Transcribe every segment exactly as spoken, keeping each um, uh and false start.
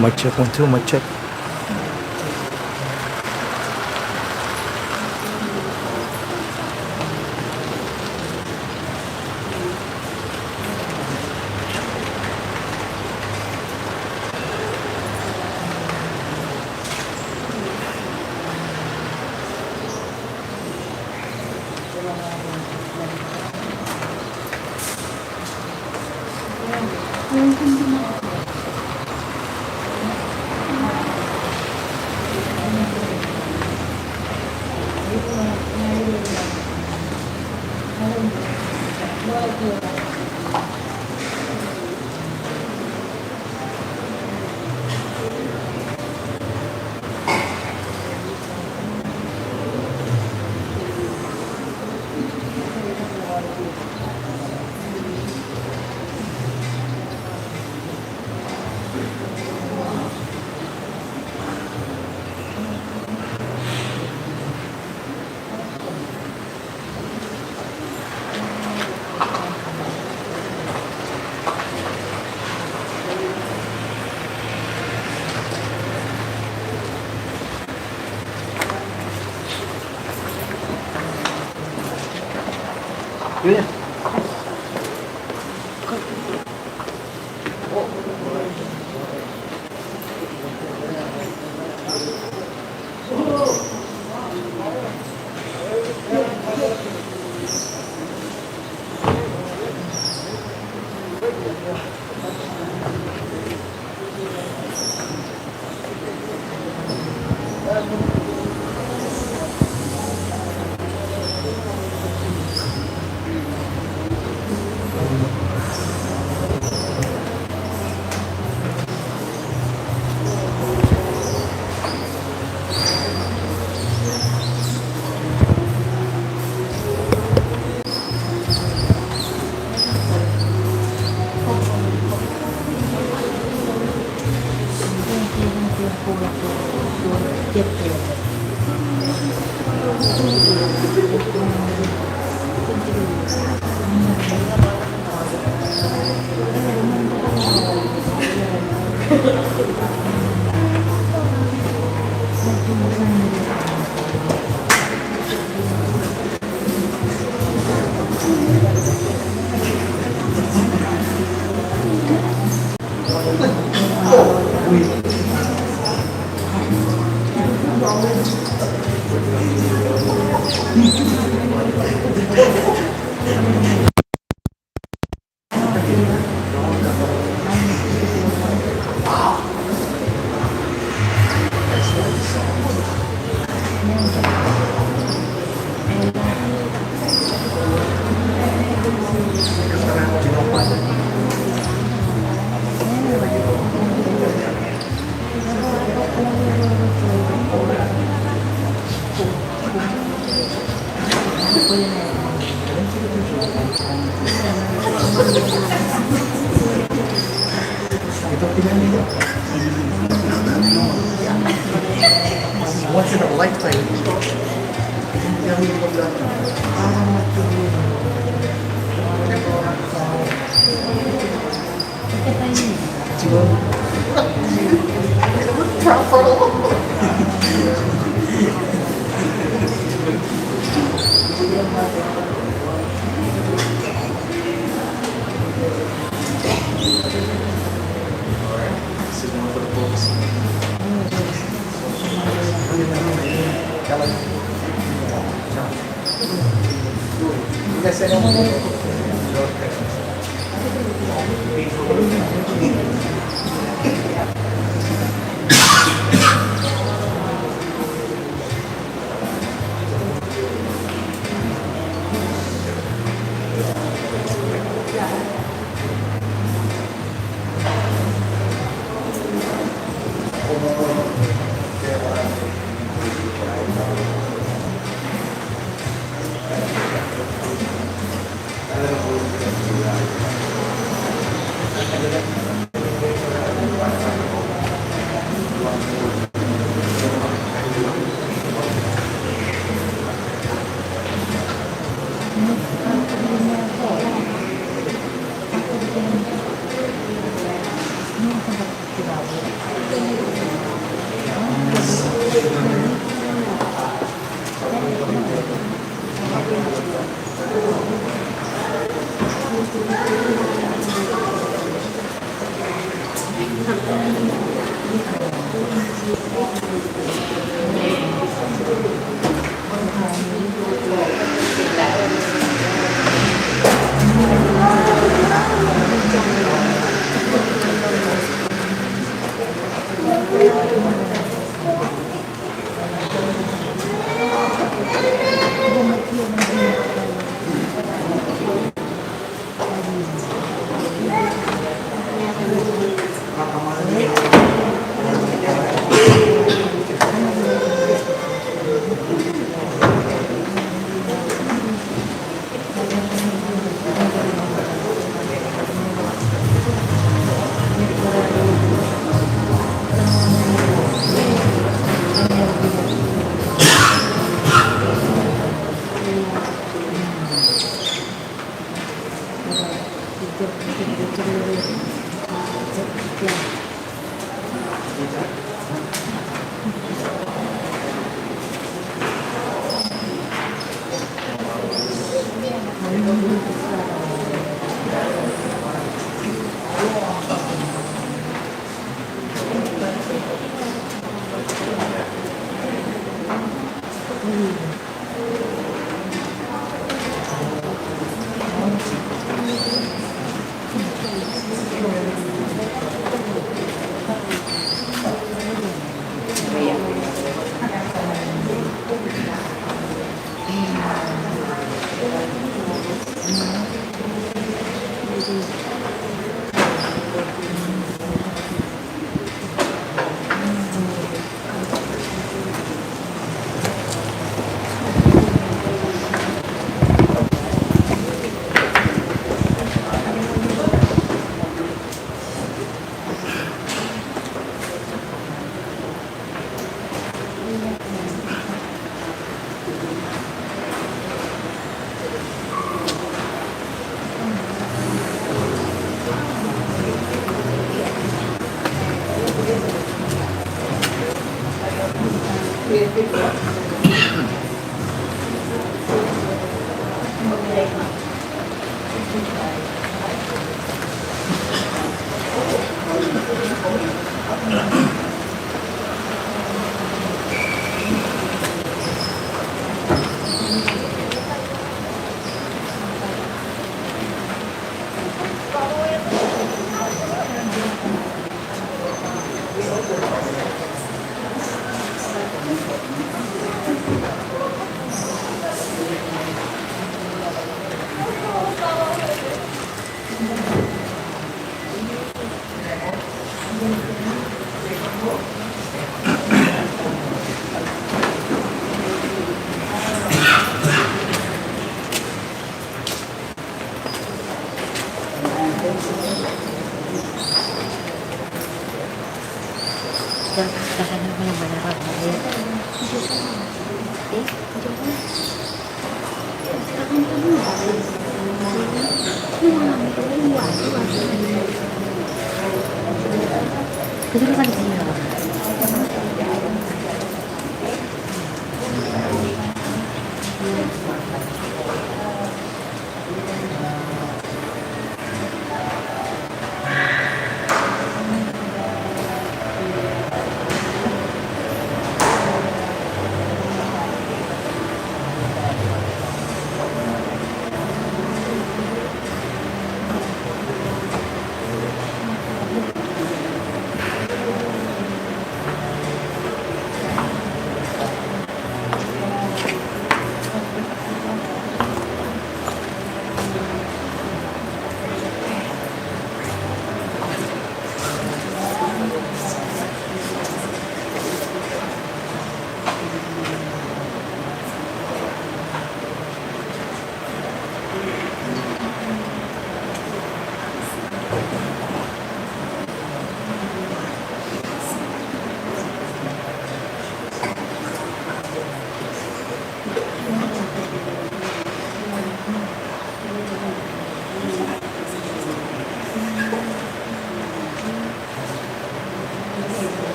Mic check, one, two, mic check. Once in a lifetime.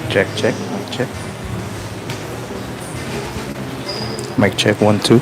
Check, check, mic check. Mic check, one, two.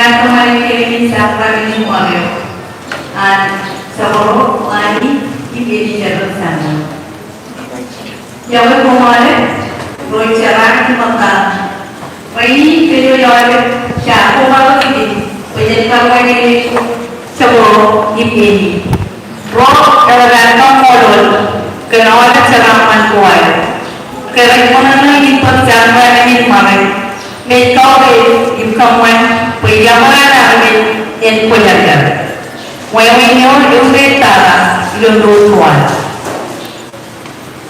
Kōṃṃane kōn men in sakrament in ṃōk eo an Jabōro Ṃaani im Elizabeth Samuel. Iọkwe koṃṃool, ro jeraak im ṃōttaab. Rainin kōj eo aolep jaar kobatok ijin bwe jen karuwainene Jabōro im Emi. Ro eḷap an kaṃṃoolol kōn aolep jeraaṃṃan ko aer. Ke rej ṃōṇōṇō in bōk jabdewōt men in ṃōk eo, mej kautiej im kōṃṃan bwe iọkwe an armej en kwōjarjar. Wāween eo eutiej tata ilo doon ko ad.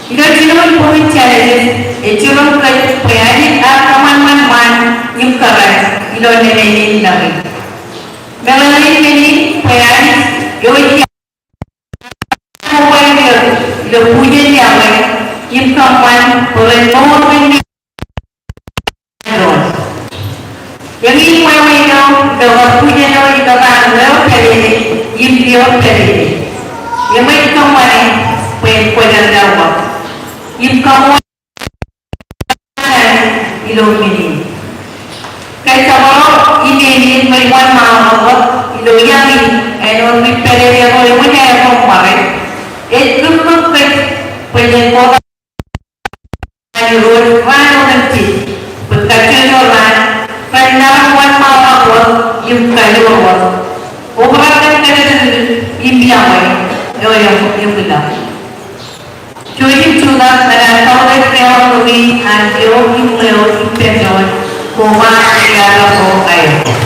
Ilo jinoin bok in Jenesis, ej jiroñ kōj bwe Anij ear kōṃanṃan ṃaan im kōrā ilo nemān in lōke. Meḷeḷein men in bwe Anij eo ej kobaik er ilo bujen yokwe im kōṃṃan bwe ren mour men in doon. Eñin wāween eo ilo kar bujen eo ilo raan eo pād ie im eo pād ie. Eṃōj kōṃṃane bwe en kwōjarjar wōt im kaṃool ilo men in. Kōj Jabōro im Emi rej wōnṃaanḷọk wōt ilo iọkwe in āinwōt ri pād ie ro eṃōj aer ṃōk ṃōk e. Ej kūrkūt kōj bwe jen kotak ñan Irooj raan otemjej bwe kajjojo raan ren maroñ wōnṃaanḷọk wōt im kajoor wōt. Obrak kōn kōjatdikdik im iọkwe eo eṃwilaḷ. Jouj im jutak ñan ad kautiej deḷọñ ri an eo im ḷeo im pād doon koba iaḷ ro aer.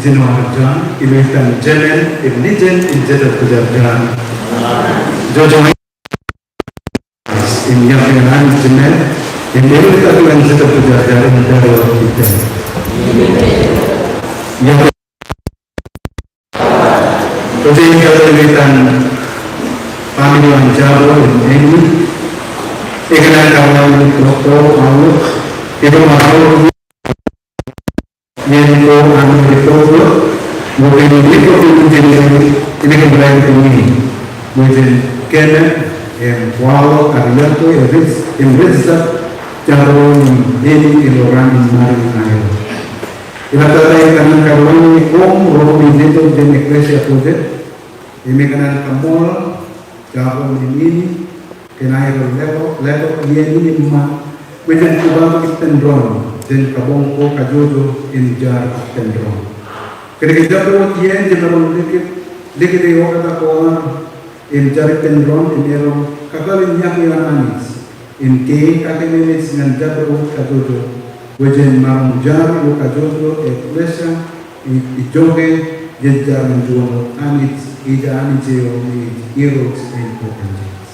Ilo etan Jemān, im Nejin, im Jetōb Kwōjarjar. Jojo im yokwe an Jemān, im ilo etan Jetōb Kwōjarjar, im pād ilo ippān. Yokwe. Ro jein jato ilo etan family eo an Jabo im Emi. Ikōṇaan karuwainene tok ko aolep, ilo ma ro iien ko an ri ko ko, ilo etan ri ko ko ilo etan ri ko ko, ilo etan ri ko ko, ilo etan ri ko ko, im kwaḷọk kar yokwe im rej, im rej jab Jabo im Emi ilo raan in Ṃade in aer. Eḷaptata ikōṇaan karuwainene koṃ ro koṃij letok jān eklejia ko jet, im ikōṇaan kaṃṃoolol Jabo im Emi kōn aer letok, letok iien in im ṃōk, bwe jen kōpeḷḷọk ippān doon, jān kabuñ ko kajjojo im jaar ippān doon. Kōnke jabdewōt iien jemaroñ likūt, likūt e oktak ko ad, im jaar ippān doon, im erom kakōḷ in yokwe an Anij. Im kein kakeememej ñan jabdewōt kajjojo, bwe jen maroñ jaar ilo kajjojo eklejia, i, ijoke, jen jaar ñan juon Anij, ij Anij eo, ij Irooj in bok in Jisōs.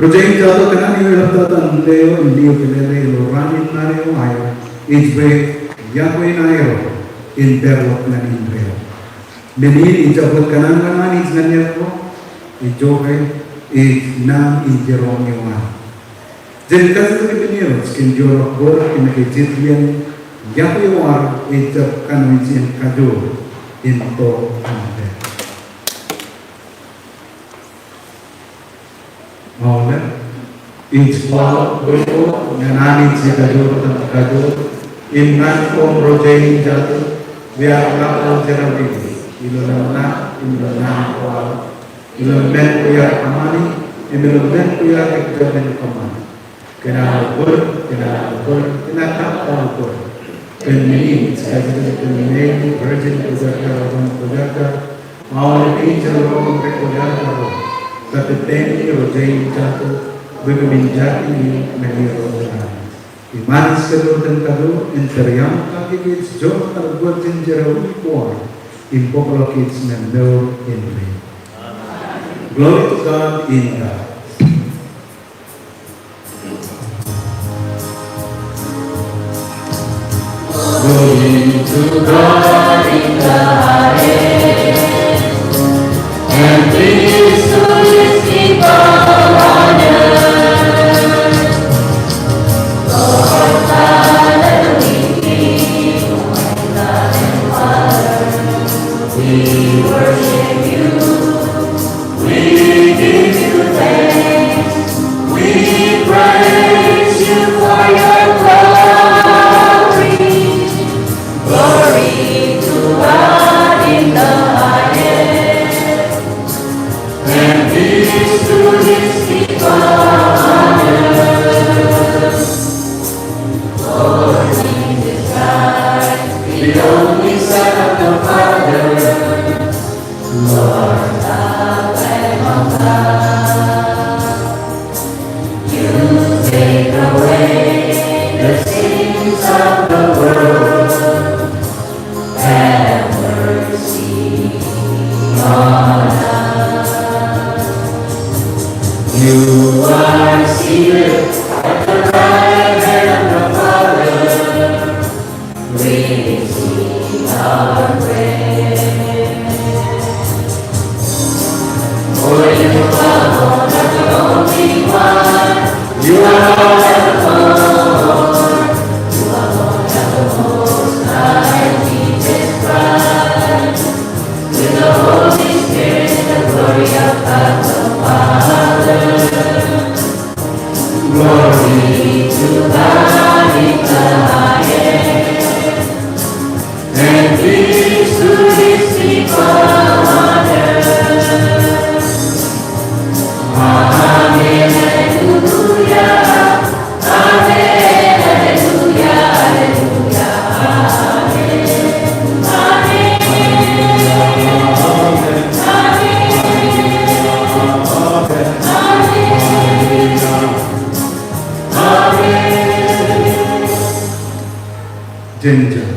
Ro jein jato, kōṇaan eḷaptata ṇe eo im lio kōlele ilo raan in Ṃade eo aer, ij bwe yokwe in aer in pād wōt ñan indeeo. Men in ij jab wōt kōṇaan ñan Anij ñan erro, ijoke, ij naan in jeroñ eo an. Jen kajjitōk ippān Irooj kōn joorḷọk bōd kōnke jet iien yokwe eo ad ej jab kanooj in kajoor im to an pād. Aolep, ij kwaḷọk bwe kwō ñan Anij ekajoor im kajoor, im ñan koṃ ro jein jato, bwe ad ḷapḷap jerọwiwi ilo nōṃṇak im ilo naan kwaḷọk, ilo men ko iar kōṃṃani, im ilo men ko iar ekjab in kōṃṃani. Kōn aō bōd, kōn aō bōd, kōn aō bōd. Kōn men in ij kajjitōk ippān Mary, Virgin, kwōjarjar, kwōjarjar, aolep angel ro im kwōjarjar ro, kab ippāmi ro jein jato, bwe kōmin jatini ñan Irooj. Im Anij kōjro kōn kajoor, en pād iaan kake kōj joñan kar bōd jān jerọwiwi ko ad, im bōkḷọk kōj ñan mour in ren. Glory to God in the highest. Glory to God in the highest, and peace to his people on earth. Lord, hallelujah, we worship you. We give you thanks. We praise you for your glory. Glory to God in the highest, and peace to his people on earth. For Jesus Christ, the only Son of the Father, Lord, the Lamb of God, you take away the sins of the world. Have mercy on us. You are seated at the right hand of the Father. Receive our praise. For you alone are the Holy One. You are the Lord. You alone are the Most High, Jesus Christ. With the Holy Spirit, the glory of God the Father. Glory to God in the highest, and peace to his people on earth. Amen. Alleluia. Amen. Alleluia. Alleluia. Amen. Amen. Amen. Amen. Jen jar.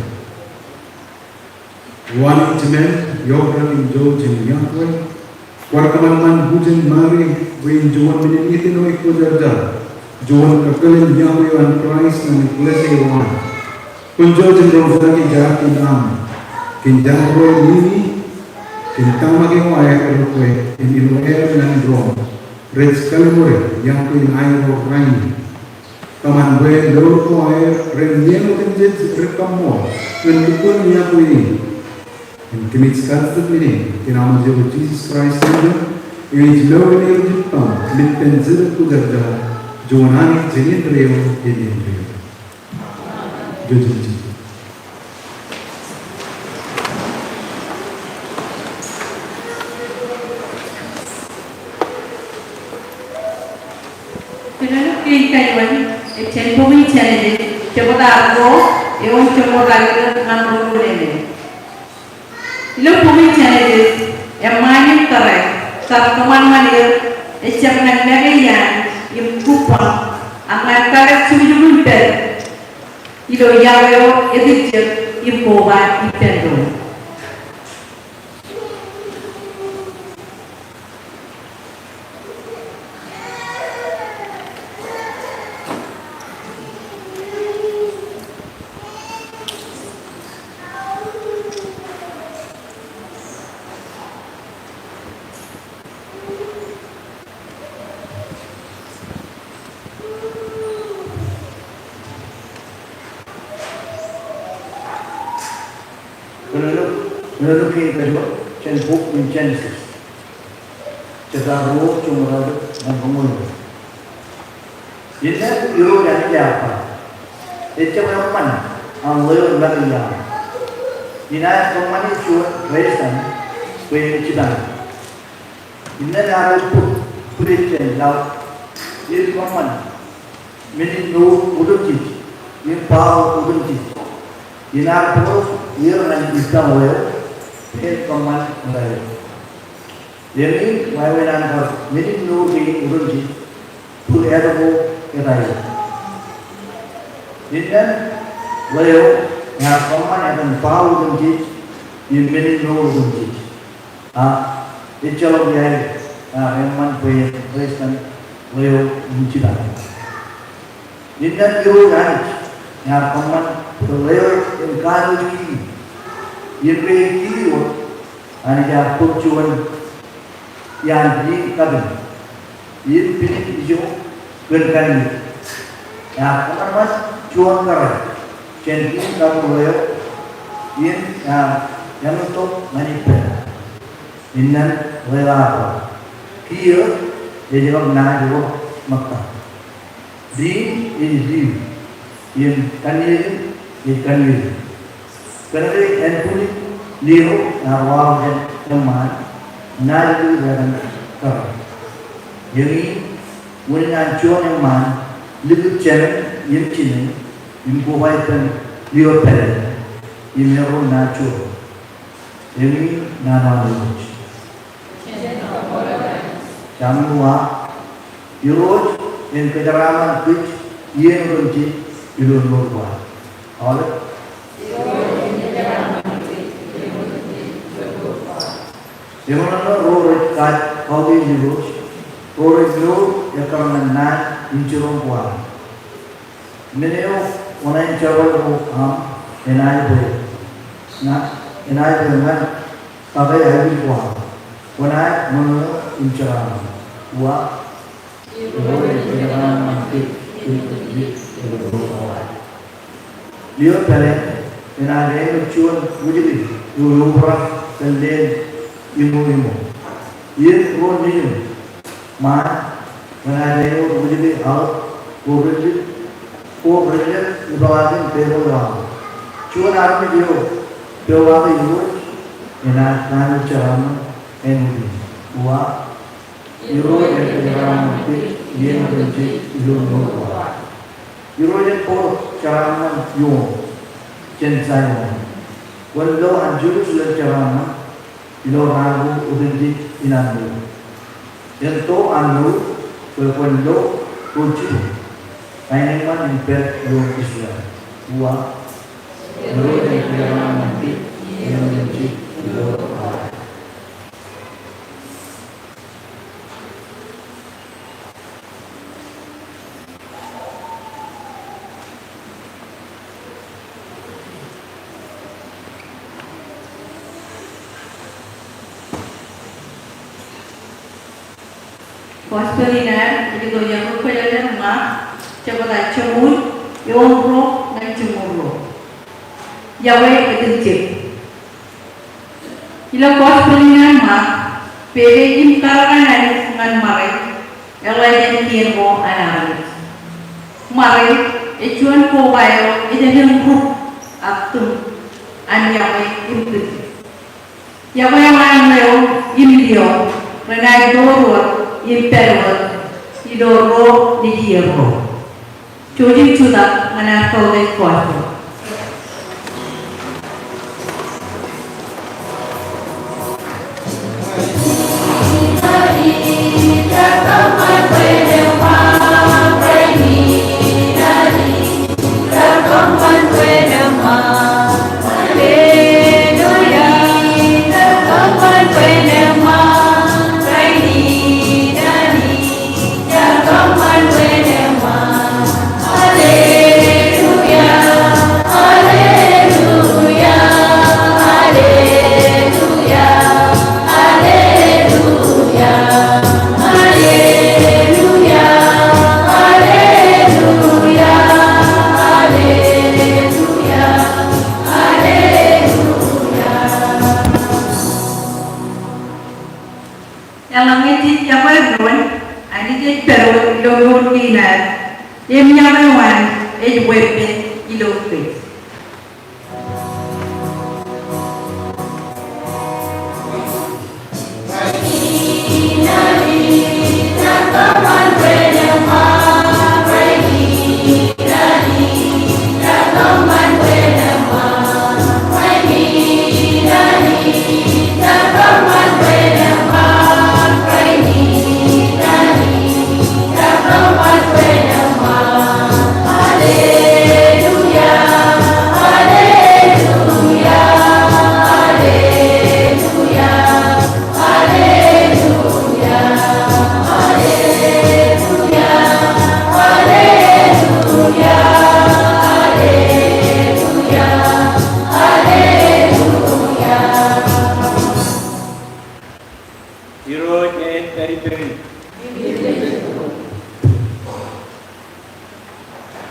Iọkwe kōn jouj im iọkwe. Kwaar kōṃanṃan bwijin Mari bwe en juon men in iien eo ekwōjarjar. Juon kakkōl in iọkwe eo an Kraist ñan eklejia eo aṃ. Kwōn jouj im roñjake jaar kōn aṃ. Kōn jaar ro mimi, kōn tōmak eo aer eḷap kwe im ilo aer ñan ro rej kallim̧ur iọkwe in aer ro rainin. Kōṃṃan bwe mour ko aer ren ñe otemjej rej kaṃṃool ñan lukkuun iọkwe in. Im kōmij kautiej men in kōn aṃ Irooj Jisōs Kraist, eo ej lo im ej jitōñ im ippān Jetōb Kwōjarjar, juon Anij jān indeeo im indeeo. Jouj im jijet. Kōnke ej kaiwōn, jen bōki Jenesis, jebta ruo, eoon jebta eo ñan ruo. Ilo bok in Jenesis, eṃṃaan im kōrā, kab kōṃanṃan er, ejjab ñan make iaan im kūbbañ, ak ñan kōrā jukjuk in pād ilo iọkwe eo etijjek im koba ippān doon. Kōnke, kōnke ej kaiwōn, jen bok in Jenesis. Jebta ruo, joñoul ruo ñan roñoul. Innām Irooj Anij ear ba, ejjab eṃṃan an ḷeo make iaan. Inaaj kōṃṃane juon reistan bwe en jipañ. Innām ear bōk bwidej jān laḷ, im kōṃṃan men in mour otemjej im bao otemjej. Im ear bōk er ñan ippaṃ eo, bwe en kōṃṃan etaer. Eñin wāween an bar men in mour kein otemjej, bōk āt ko etaer. Innām ḷeo ear kōṃṃan etan bao otemjej im men in mour otemjej. Ak ejjeḷọk iaer ear eṃṃan bwe en reistan ḷeo in jipañ. Innām Irooj Anij ear kōṃṃan bwe ḷeo en kanooj kiki. Im ke ej kiki wōt, Anij ear bōk juon iaan diin kapin im pidik ijo kōn kanniōk. Ear kōṃanṃan juon kōrā jān diin kapin eo, im ear eṃṃan tok ñan ippān. Innām ḷeo ear ba, kiiō ej kab naaj wōr ṃōtta. Diin ej liv, im kanniōk in ej kanniōk in. Kōnke ānbwinnin liv eo ear waḷọk jān eṃṃaan, naaj likūt etan kōrā. Eñin, unin an juon eṃṃaan likūt jāmin im jinen, im koba ippān liv eo pāleen, im erro naaj joor. Eñin naan eo an Irooj. Jabōt uwaak, Irooj en kōjeraaṃṃan kōj iien otemjej ilo mour ko ad. Aolep. Eṃōṇōṇō ro rej kaaj kautiej Irooj, ro rej mour ekkar ñan naan in jiroñ ko ad. Men eo oṇāān jerbal ko aṃ enaaj bwe ñan, enaaj bwe ñan kake aikuj ko aṃ. Kwōnaaj ṃōṇōṇō im jeraaṃṃan. Uwaak. Liv eo pāleen enaaj āinwōt juon wōjke eo eobrak kōn leen iṃo iṃo. Im ro nejin ṃaan, kwōnaaj āinwōt wōjke aō ko rej, ko rej ḷōmṇak in peḷḷọk aō. Juon armej eo peḷḷọk Irooj enaaj kanooj jeraaṃṃan āinwōt in. Uwaak. Irooj en kōjeraaṃṃan kōj iien otemjej ilo mour ko ad. Irooj en bōktok jeraaṃṃan ioon jān Zaion. Kwōn lo an Jerusalem jeraaṃṃan ilo raan ko otemjej in an mour. En to an mour bwe kwōn lo ro jibū, kaenōṃṃan in pād ioon Israel. Uwaak. Irooj en kōjeraaṃṃan kōj iien otemjej ilo mour ko ad. Gospel in ad ej itok ippān Mark, jebta joñoul, eoon ruo ñan joñoul ruo. Yokwe ej itōn jeb. Ilo Gospel in an Mark, pād im kōṇaan Anij ñan ṃare, eḷap jān kien ko an armej. Ṃare ej juon koba eo ej āinwōt rūk ak tūṃ an yokwe im kūtdū. Yokwe eo an leo im lio renaaj door wōt im pād wōt ilo ruo nejier ruo. Jouj im jutak ñan ad kōḷḷe gospel. Eḷaññe jej yokwe doon, Anij ej pād wōt ilo mour kein ad, im yokwe eo an ej weeppān ilo kōj. Irooj en pād ippemi.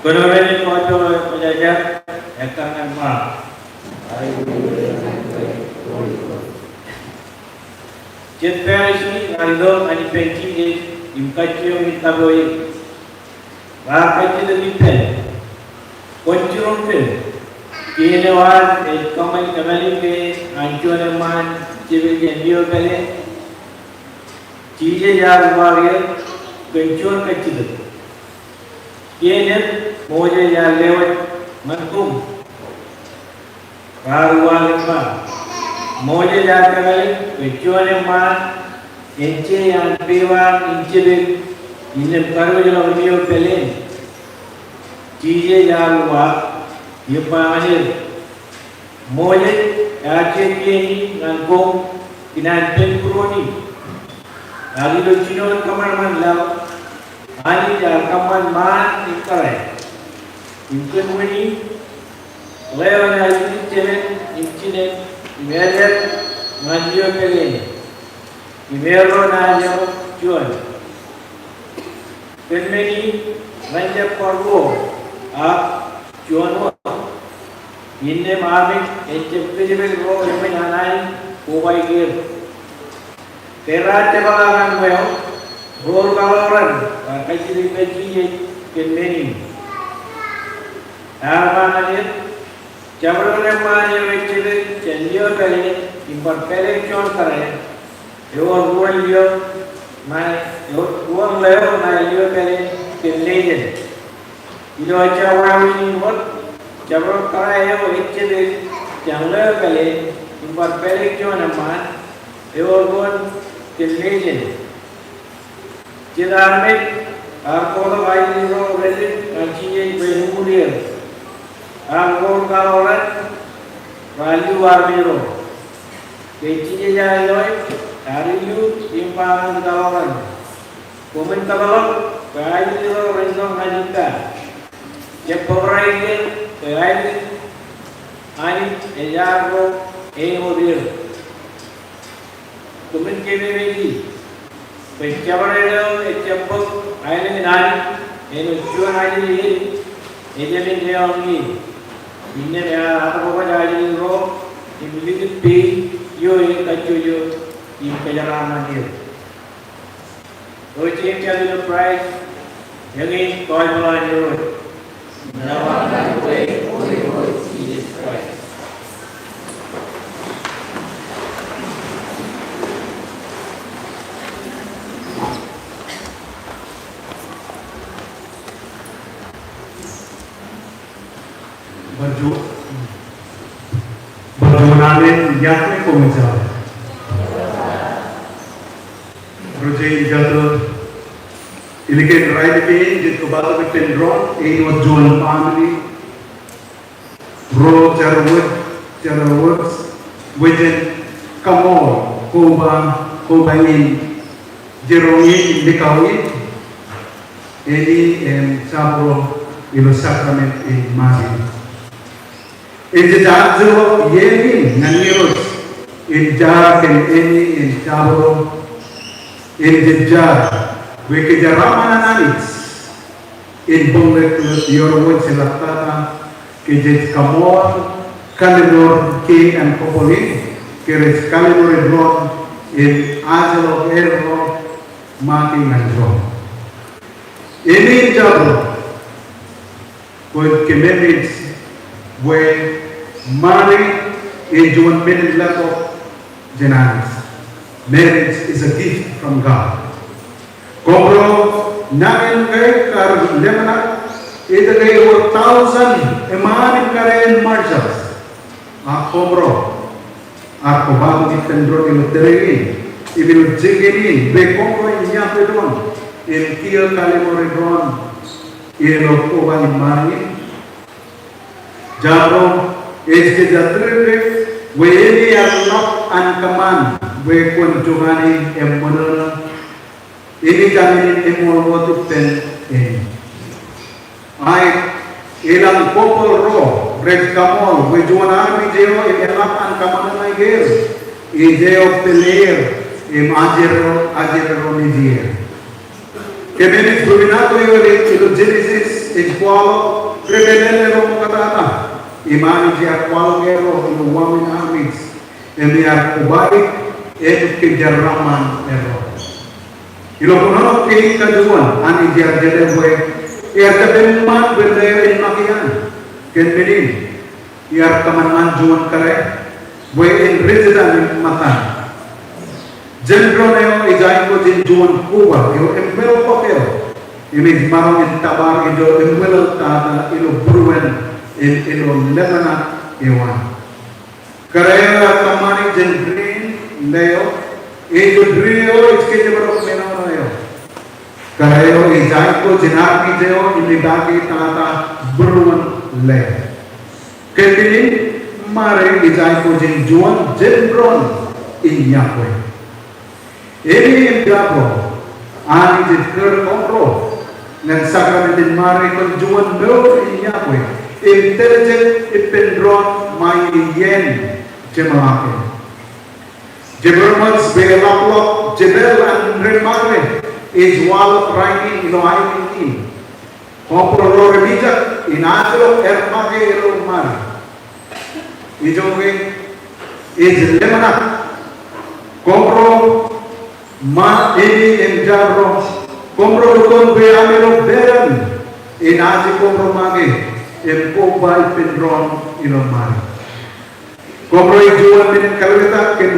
Kōnono in gospel eo kwōjaja, ekkar ñan Mark. Jet Pharisi raar itok ñan ippān Jisōs im kajjioñ in kapo e. Raar kajjitōk ippān, kwōn jiroñ kōn kien eo ad ej kōṃṃan kōmālin ke an juon eṃṃaan jepel jān lio pāleen? Jisōs ear uwaak er kōn juon kajjitōk. Kien eo Moses ear lewōj ñan koṃ? Raar uwaak im ba, Moses ear kōmālin ke juon eṃṃaan en je iaan pewa in jepel innām kadiwōjḷọk lio pāleen. Jisōs ear uwaak im ba ñan er, Moses ear je kien in ñan koṃ kōn an pen būruon in. Ak ilo jinoin kōṃanṃan laḷ, Anij ear kōṃṃan ṃaan im kōrā. Im kōn wūnin, ḷeo enaaj likūt jemān im jinen im ālōt ñan lio pāleen, im erro enaaj eḷap juon. Kōn men in, ren jab bar ruo, ak juon wōt. Innām armej en jab kōjepel ro eṃōj an Anij kobaik er. Ke raar jepḷaak ñan wōt, ro rūkaḷoran raar kajjitōk ippān Jisōs kōn men in. Ear ba ñan er, jabdewōt eṃṃaan eo ej jepel jān lio pāleen im bar pālek juon kōrā, ewōr ruon lio ṇae, ewōr ruon ḷeo ṇae lio pāleen kōn nejin. Ilo ejja wāween in wōt, jabdewōt kōrā eo ej jepel jān ḷeo pāleen im bar pālek juon eṃṃaan, ewōr ruon kōn nejin. Jet armej ear bōktok aelōñ ro reddik ñan Jisōs bwe en uññūr er. Ak ro rūkaḷoran raar lu armej ro. Ke Jisōs ear loe, ear illu im ba ñan rūkaḷoran, Koṃwin tōprak bwe aelōñ ro ren roñ ñan ippa. Jab bōbrae er bwe aelōñ Anij ej arro āinwōt er. Koṃwin keememej e. Bwe jabdewōt eo ejjab bōk aelōñ in Anij, āinwōt juon ajri in, ejāmin leḷọk ie. Innām ear adokwōj ajri ro im likūt pein ioon kajjojo im kōjeraaṃṃan er. Ro ej jab ilo Kraist, eñin kōjpaḷ an Irooj. Nōbar ñan Irooj Jisōs Kraist. Bar juon, bar juon amen, iọkwe koṃ ejjeḷọk. Ro rej jab itok ilikin raelep in, jej kobatok ippān doon, āinwōt juon family. Ro jar wōj, jar wōj, wōj in kaṃool, koba, koba in jiroñ in likao in, āne im jabdewōt ilo sakrament in Mari. Ej jab jeḷā iien in ñan Irooj, im jar kōn āne im jabdewōt, im jej jar, bwe kōjeraaṃṃan an Anij, im bōklōtlōt ioon wōj jeḷā tata, ke jej kaṃool, kallimur king and couple in, ke rej kallimur doon, im ajlọk erro, Maki ñan doon. Āne im jabdewōt, kwōj kōmemej bwe Mari ej juon men in letok jān Anij. Marriage is a gift from God. Koṃro nañinmej kar leḷọk etaṃ ke ewōr thousand eṃṃan im kar en marriages. A koṃro ar kobatok ippān doon ilo tōre in, im ilo jikin in, bwe koṃro iññā doon, im kiiō kallimur doon, ilo koba in Mari in. Jabdewōt, ej kōjatdikdik, bwe āne ear ḷap an kōṃṃan, bwe kwōn jokane eṃṃan ṇe. Im ej amen im eṃṃool wōt ippān āne. Ak, ilañ couple ro, rej kaṃool, bwe juon armej eo im eḷap an kōṃṃan ṇe aer, ej eo pālle er, im ajri ro, ajri ro nejin er. Kōmij bwibwinñato ilo Jenesis, ej kwaḷọk, ri-pālle ro ṃoktata, im Anij ear kwaḷọk erro ilo wāween armej, im ear kobaik, im kōjeraaṃṃan erro. Ilo kōnono kein kajuon, Anij ear jelōt bwe, ear jab eṃṃan bwe ḷeo en make an, kōn men in, ear kōṃanṃan juon kōrā, bwe en ri-jitōñ im ṃōttan. Jān doon eo ej aikuj in juon koba eo eṃṃan ḷọk eo, im ej maroñ in tōpar ijo eṃṃan ḷọk tata ilo būruon im ilo leḷọk eo an. Kōrā eo ear kōṃṃani jān dri in ḷeo, ej dri eo ej kōjparok men eo ṇe eo. Kōrā eo ej aikuj in armej eo im ej pake tata būruon ḷeo. Kōn men in Mari ej aikuj in juon jān doon in iọkwe. Āne im jabdewōt, Anij ej kūr koṃro ñan sakrament in Mari kōn juon mour in iọkwe im teljek ippān doon ṃae iien jeṃḷọkin. Jabdewōt bwe eḷapḷọk jepel an ri-Mari ej waḷọk rainin ilo aelōñ in. Koṃro ro remijak in ajlọk er make ilo Mari. Ijoke ej ḷōmṇak. Koṃro ṃae āne im jabdewōt. Koṃro lukkuun bwe amro pād in aje koṃro make im koba ippān doon ilo Mari. Koṃro ej juon men in kallitak kōn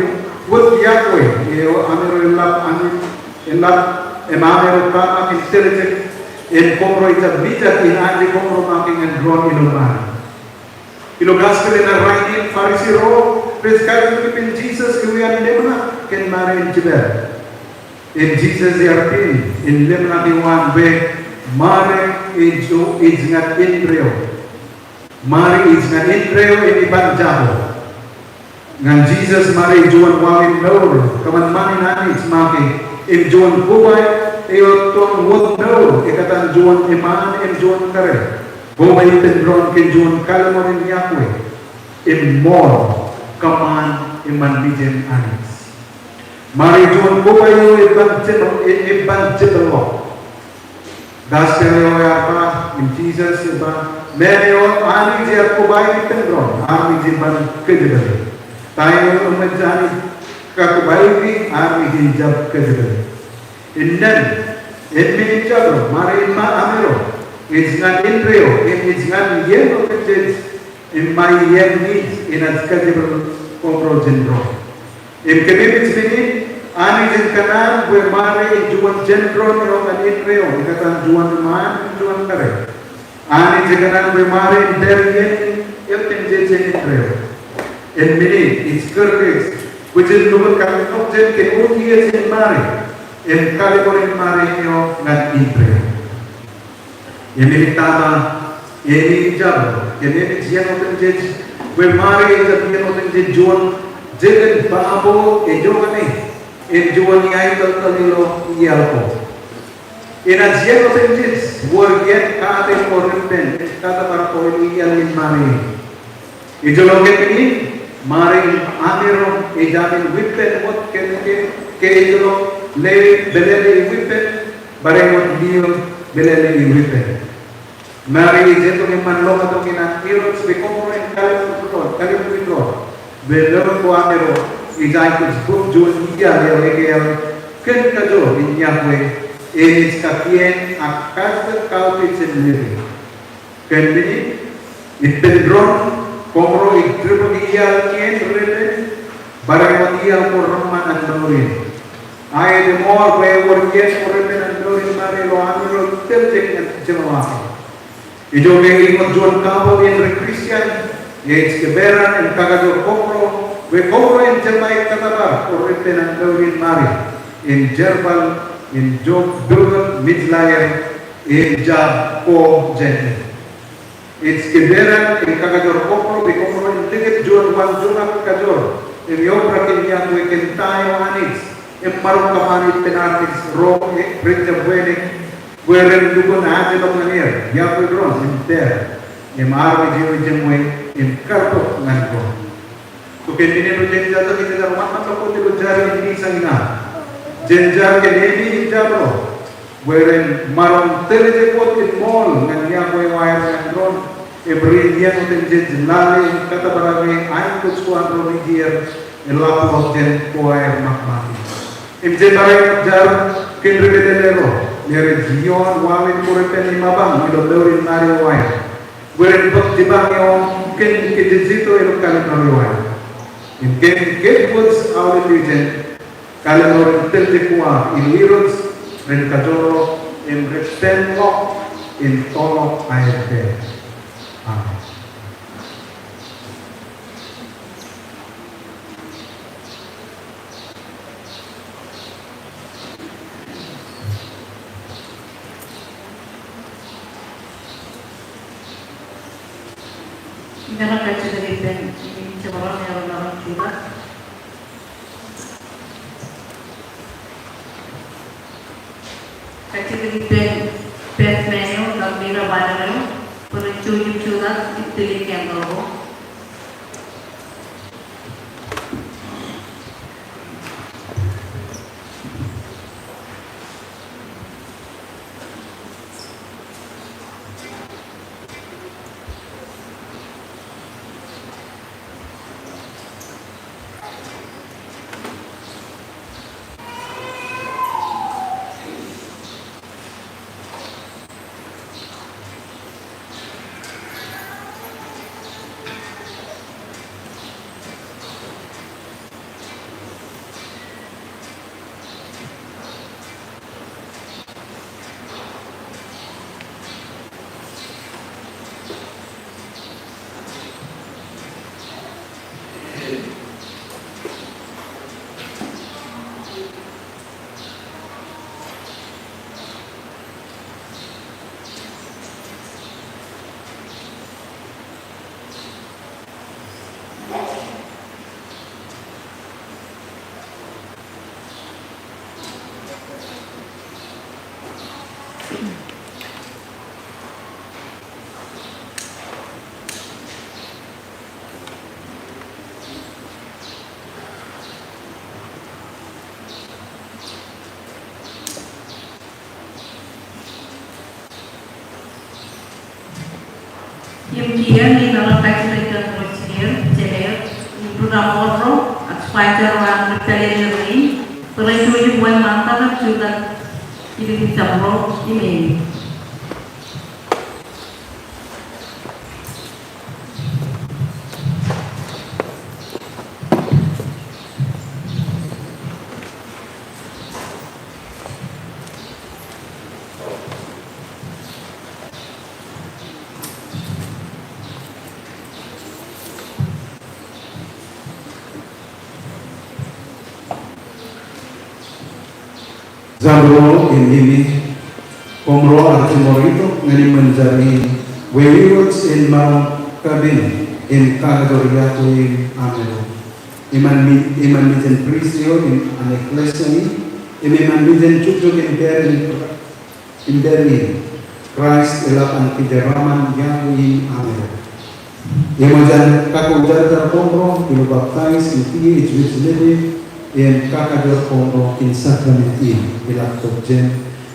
wōt iọkwe eo amro eḷap, amro eḷap, im amro tōmak in teljek, im koṃro ejjab mijak in aje koṃro make ñan doon ilo Mari. Ilo gospel in rainin Farisi ro, rej kallitak ippān Jisōs ewi an ḷōmṇak kōn Mari im jepel. Im Jisōs ear pād in ḷōmṇak eo an bwe Mari ej, ej ñan indeeo. Mari ej ñan indeeo im iban jako. Ñan Jisōs Mari ej juon wāween mour, kōṃanṃan in Anij make, im juon koba eo ettoon wōt mour, ekōtaan juon eṃṃaan im juon kōrā. Koba ippān doon kōn juon kallimur in iọkwe, im ṃool, kōṃṃan, im ṃan mejān Anij. Ṃare juon koba eo eban jepel, e-, eban jepel ḷọk. Gospel eo ear ba, im Jisōs ej ba, men eo Anij ear koba ippān doon, armej eban kōjepel. Ta eo eṃōj Anij kakobaiki, armej ejab kōjepel. Innām, im men in jab ro, ṃare in ṃa amero, ej ñan indeeo, im ej ñan iien otemjej, im ṃae iien ij, enaaj kajepel koṃro jān doon. Im kōmij men in, Anij en kōṇaan bwe ṃare in juon jān doon eo ñan indeeo, ikōtaan juon iṃaan, juon kōrā. Anij en kōṇaan bwe ṃare in pād iien in otemjej jān indeeo. Im men in, ij kūr kōj, kwōj lukkuun kaḷapḷọk jān kōn otemjej in ṃare, im kalliṃur in ṃare eo ñan indeeo. Im men in tata, eṃōj jab, kōmij iien otemjej, bwe ṃare ejab iien otemjej juon, jekōn babo eo ñane, im juon iaḷ tōl tōl ilo iaḷ ko. Enaaj iien otemjej, wōr iien kate ko reppen, kōtōpar ko ilo iaḷ in ṃare. Ejjeḷọk kōn men in, ṃare in amero, ejāmin wipen wōt kōn ke, ke ejjeḷọk lewōj pelele in wipen, barāinwōt lewōj pelele in wipen. Ṃare ej itok eṃṃan ḷokatok in an Irooj bwe koṃro en kalliṃur doon, kalliṃur doon. Bwe lewōj ko amero, ej aikuj bōk juon iaḷ eo ekāāl kōn kajoor in iọkwe, enaaj kakien ak kajjitōk kautiej in lewōj. Kōn men in, ippān doon, koṃro ej tūbōk iaḷ kien reppen, barāinwōt iaḷ ko reṃṃan an mour in. Aet im ṃool bwe ewōr iien ko reppen an mour in ṃare ilo amero tōl jān jeṃḷọkin. Ijoke ej wōt juon kabbokbok in ri Kristian, ej kōperan im kakajoor koṃro, bwe koṃro en jepḷaak kōtōpar ko reppen an mour in ṃare, im jerbal, im jok, jokḷọk, mijḷaer, im jab ko jān e. Ej kōperan im kakajoor koṃro bwe koṃro en likūt juon waḷọk kajoor im eobrak in iọkwe kōn ta eo Anij im maroñ kōṃṃane ippān armej ro rej jab wānōk bwe ren lukkuun ajeḷọk ñan er, iọkwe doon im pād im armej eo ejeṃwe im kabbokbok ñan doon. So kōn men in ro jen jab, jen jab ṃōk ṃōk ilo jar in ilo ijeṇ in. Jen jar kōn men in jab ro. Bwe ren maroñ tōl jet wōt in ṃool ñan iọkwe eo aer ñan doon. Im ren iien otemjej lale im kōtōpar aikuj ko an ro nejid im ḷapḷọk jān ko aer ṃakṃakūt. Im jen barāinwōt jar kōn ri pelele ro. Im rej ioon waḷọk ko reppen iṃapañ ilo mour in ṃare eo aer. Bwe ren bōk jipañ eo kōn kajjitōk eo ilo kalliṃur eo aer. Im kōn kōj wōj aolep ijin, kalliṃur im tōl jet ko an Irooj, ren kajoor ḷọk, im ren tōl ḷọk, im tōl ḷọk aer pād. Amen. Imaroñ kajjitōk ippān, im jab ro, im jab ro, im jab ro. Kajjitōk ippān, pād men eo, kab leader eo, bwe ren jutak im tōl jet candle ko. Im kiiō ñe ij maroñ kajjitōk ilo jikier, jeḷā, im ri-kaṃool ro, ak supervisor ro an ri-pālele rein, bwe ren jouj im wōnṃaantak im jutak ilikin jabdewōt im āne. Jabdewōt im āne, koṃro ar jiṃor itok ñan iṃōn jar in, bwe irooj en maroñ kapen im kakajoor yokwe in amero. Eṃṃan mi-, eṃṃan mejān prist eo im an eklejia in, im eṃṃan mejān jukjuk in pād in Im pād in, Kraist eḷap an kijeraṃṃan yokwe in amero. Eṃōj an kakkoujarjar koṃro ilo baptaij im kiiō ej wōj lepe, im kakajoor koṃro kōn sakrament in eḷap tok jān,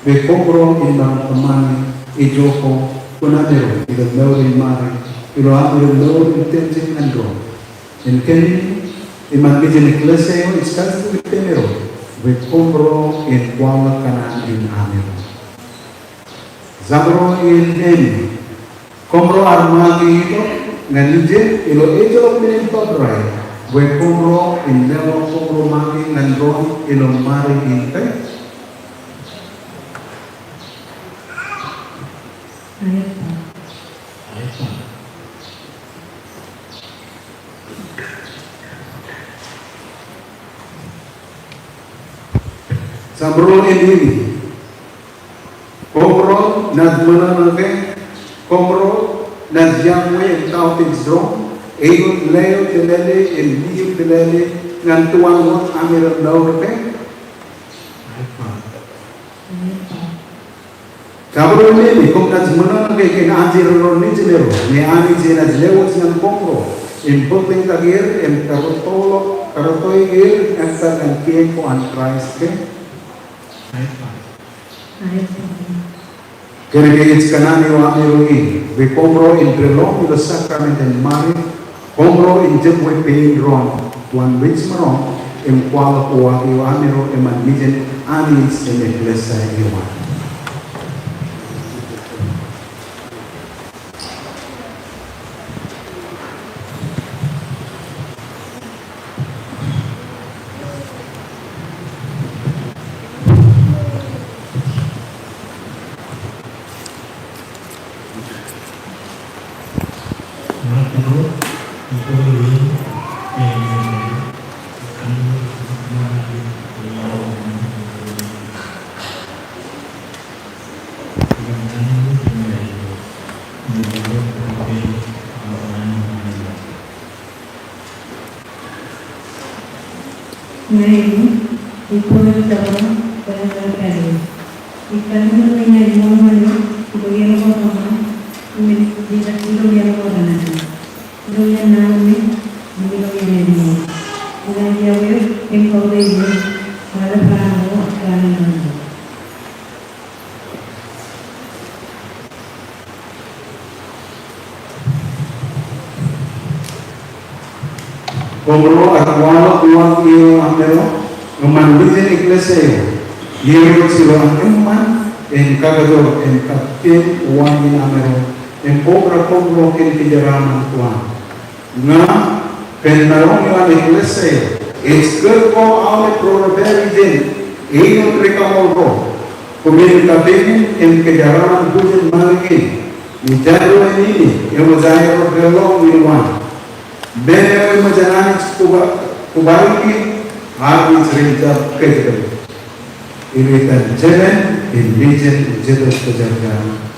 bwe koṃro en maroñ kōṃṃane ijo ko kōn amero ilo mour in Mari, ilo amero mour in tōl jān ro. Im kōn, eṃṃan mejān eklejia eo ej kajjitōk ippāmero, bwe koṃro en kwaḷọk kōṇaan in amero. Jabdewōt im āne, koṃro ar make itok ñan ijin ilo ejjeḷọk men in bōbrae, bwe koṃro en leḷọk koṃro make ñan doon ilo Mari in ke? Jabdewōt im āne. Koṃro naaj ṃōṇōṇō ke, koṃro naaj yokwe im kautiej doon, āinwōt leo tōllele im liōk tōllele ñan tuwaan wōt amero mour ke? Jabdewōt im āne, koṃ naaj ṃōṇōṇō ke kōn ajri ro nejin ro, ñe Anij enaaj lewōj ñan koṃro, im bōkḷeeñtak er, im karōttoḷọk, karōtto er, ettā ñan kien ko an Kraist ke? Kōnke ej kōṇaan eo amero in, bwe koṃro en peḷḷọk ilo sakrament in Mari, koṃro en jab wōj pein doon, wōn wōj maroñ, im kwaḷọk uwaak eo amero eṃṃan mejān Anij im eklejia eo an. Ña ij, ij bōk ilo jabdewōt bwe en kōṇaan. Ij kōṇaan ilo iien ko kōṃṃan, ilo iien ko kōṃṃan, im ilo iien, ilo iien ko kōṇaan. Ilo iien Naan in, im ilo iien Āne in. Ña ij iọkwe eok, im kautiej eok, aolep raan ko, raan in raan ko. Koṃro ar kwaḷọk uwaak eo amero, eṃṃan mejān eklejia eo, Irooj ilo an eṃṃan, en kakajoor, en kappān uwaak in amero, en kobrak koṃro kōn kōjeraaṃṃan ko an. Ña, kōn maroñ eo an eklejia eo, ej kōl ko aolep ro rej pād ijin, āinwōt ri-kaṃool ro, koṃwin kapein im kōjeraaṃṃan bwijin Mari in, ijo ro in eṃōj aer deḷọñ ilowaan. Men eo eṃōj an Anij koba, kobaiki, ak ij ri-jab kōjepel. Ilo etan Jemān, im Nejin, im Jetōb Kwōjarjar. Amen.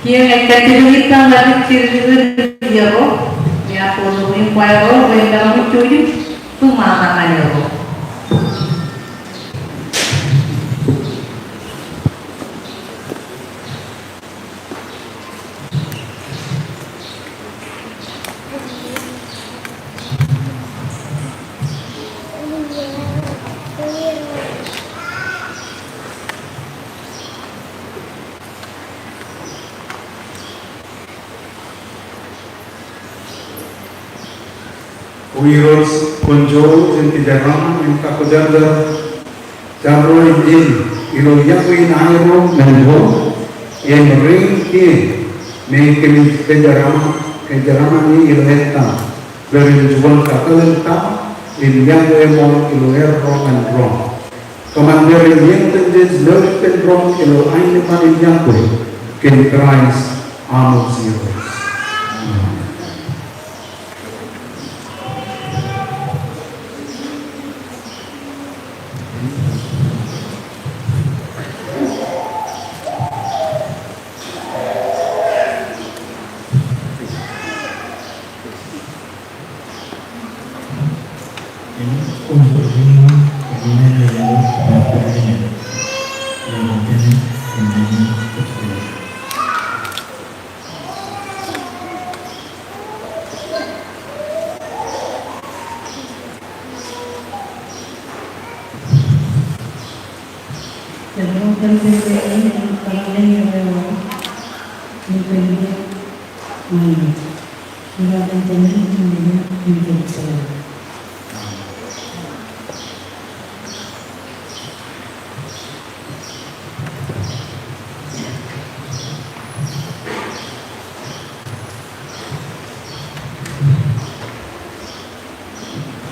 Kiiō ña ij kajjitōk ilo ḷaddik jiljilimjuon ro, ñe bar koṃ ilo kwaer ro, ren kōṃṃan jiljilimjuon ro. Irooj, kwōn jouj im kōjeraaṃṃan im kakwōjarjar jar ro im ilo iọkwe in aerro ñan ro im rein kein me kōmij kōjeraaṃṃan, kōjeraaṃṃan ie ilo etaṃ, bwe ren juon kakōḷḷe im iọkwe eṃool ilo erro ñan ro. Kōṃṃan bwe ren iien tōn jej mour ippān doon ilo aenōṃṃan im iọkwe kōn Kraist am Irooj.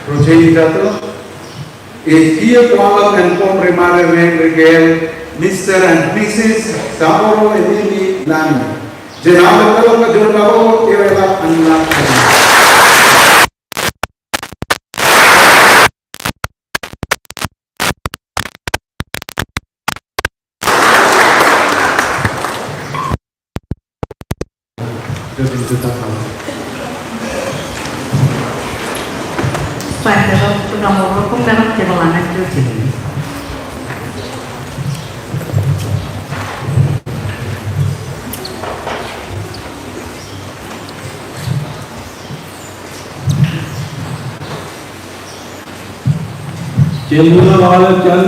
Ro jein jato, ej kiiō kwaḷọk ñan koṃ ri-Ṃarerein ri kāāl, Mister and Missus Saburo Emeni Lani. Jen aolep ḷọk kajoor ḷọk, ewi ḷọk an ḷọk. Jen lutōk aolep jān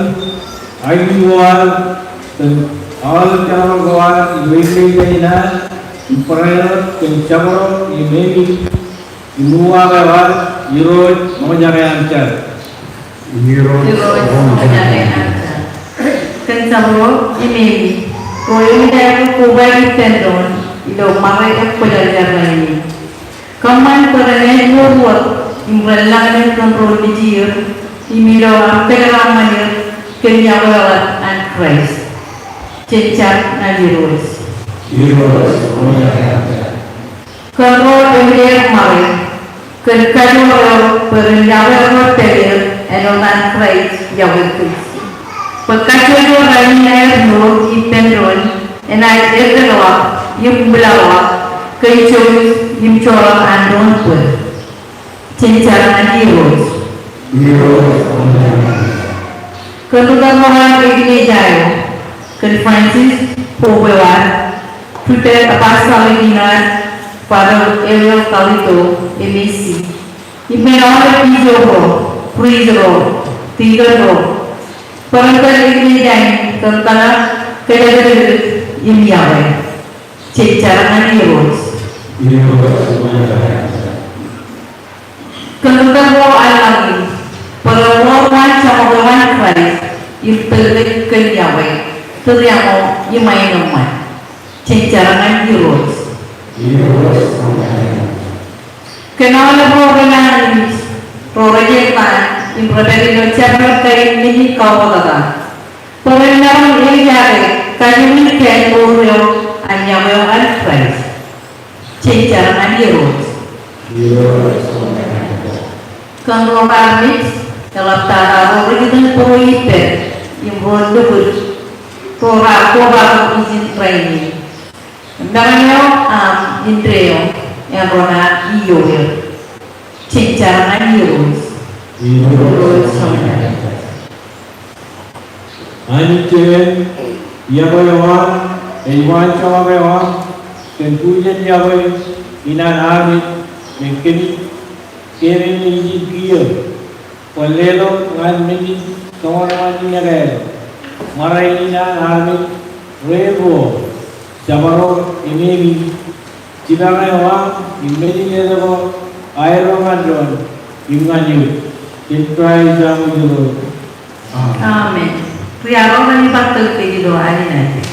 aikuj ko ad, kōn aolep jerbal ko ad, ilo eklejia in ad, im barāinwōt kōn jabdewōt im eñin, im uwaak eo ad, Irooj ṃoñjake am jar. Irooj ṃoñjake am jar. Kōn jabdewōt im eñin, ro eñin eo koba ippān doon, ilo ṃare ekwōjarjar rainin. Kōṃṃan bwe ren āinwōt wōt im ren lañlōñ kōn ro nejier im ilo aō kōjeraaṃṃan er kōn iọkwe eo an Kraist. Jen jar ñan Irooj. Kōn ro ewiaer ṃare, kōn kajoor eo bwe ren iọkwe ro pād er āinwōt an Kraist iọkwe kōj. Bwe kajjojo rainin aer mour ippān doon enaaj eddekḷọk im bwilọkḷọk kōn jouj im joḷọk an doon bōd. Jen jar ñan Irooj. Kōn rūtōl ro an eklejia eo, kōn Francis Pope eo ad, Rutherford Apostolic in ad, Father Ariel Carlito, M A C, im kōn aolep bishop ro, priest ro, deacon ro, bwe ren tōl eklejia in kōn tōmak, kōjatdikdik im iọkwe. Jen jar ñan Irooj. Kōn rūtōl ro an lañlōñ, bwe ren ḷoor waan jeṃḷọk eo an Kraist im tōl kōn iọkwe, tūriaṃo im aenōṃṃan. Jen jar ñan Irooj. Kōn aolep ro rej nañinmej, ro rej jeḷā im rej pād ilo jabdewōt kain menin kautiej, bwe ren maroñ ejaake kajjojo in kōn mour eo an iọkwe eo an Kraist. Jen jar ñan Irooj. Kōn ro armej, eḷaptata ro rej iten bōro ippād im ro lukkuun, ro raar kobatok ijin rainin. Meram eo aṃ indeeo, en ro naan iioer. Jen jar ñan Irooj. Anij Jemem, iọkwe eo aṃ ej waanjoñak eo aṃ kōn bwijin iọkwe in an armej, im kōmij kememej ijin kiiō bwe leḷọk ñan men in kōṃanṃan in ekāāl ṃarain in an armej, rej ruo, Jabdewōt Emeni, jipañ eo aṃ im men in etko aerro ñan doon, im ñan eok, im Kraist am Irooj. Amen. Amen. Bwe iar bar tōl kōj ilo ad inaaj.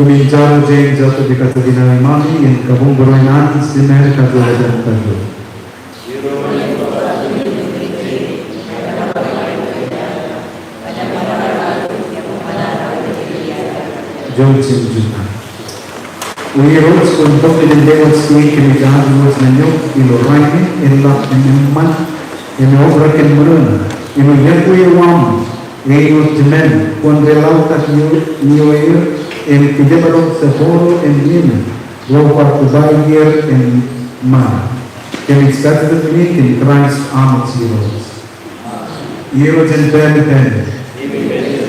Koṃwin jaro jān jet ilo kajjitōk in aō iṃaan in kabuñ bōro in an jimeer kajoor eo jen kajoor. Jouj im jutak. O Irooj, kwōn bōk kōj im lewōj kōj kōmij ad wōj men eo ilo rainin, eḷap im eṃṃan im eobrak kōn ṃōṇōṇō, im ilo iọkwe eo aṃ ej wōt jimen, kwōn deḷọñtak ioer im kōjepḷọk jebwābwe im ṃwiin ro bar kōpaaik er im ṃaan. Kōmij kajjitōk men in Kraist am Irooj. Irooj in pād ippān,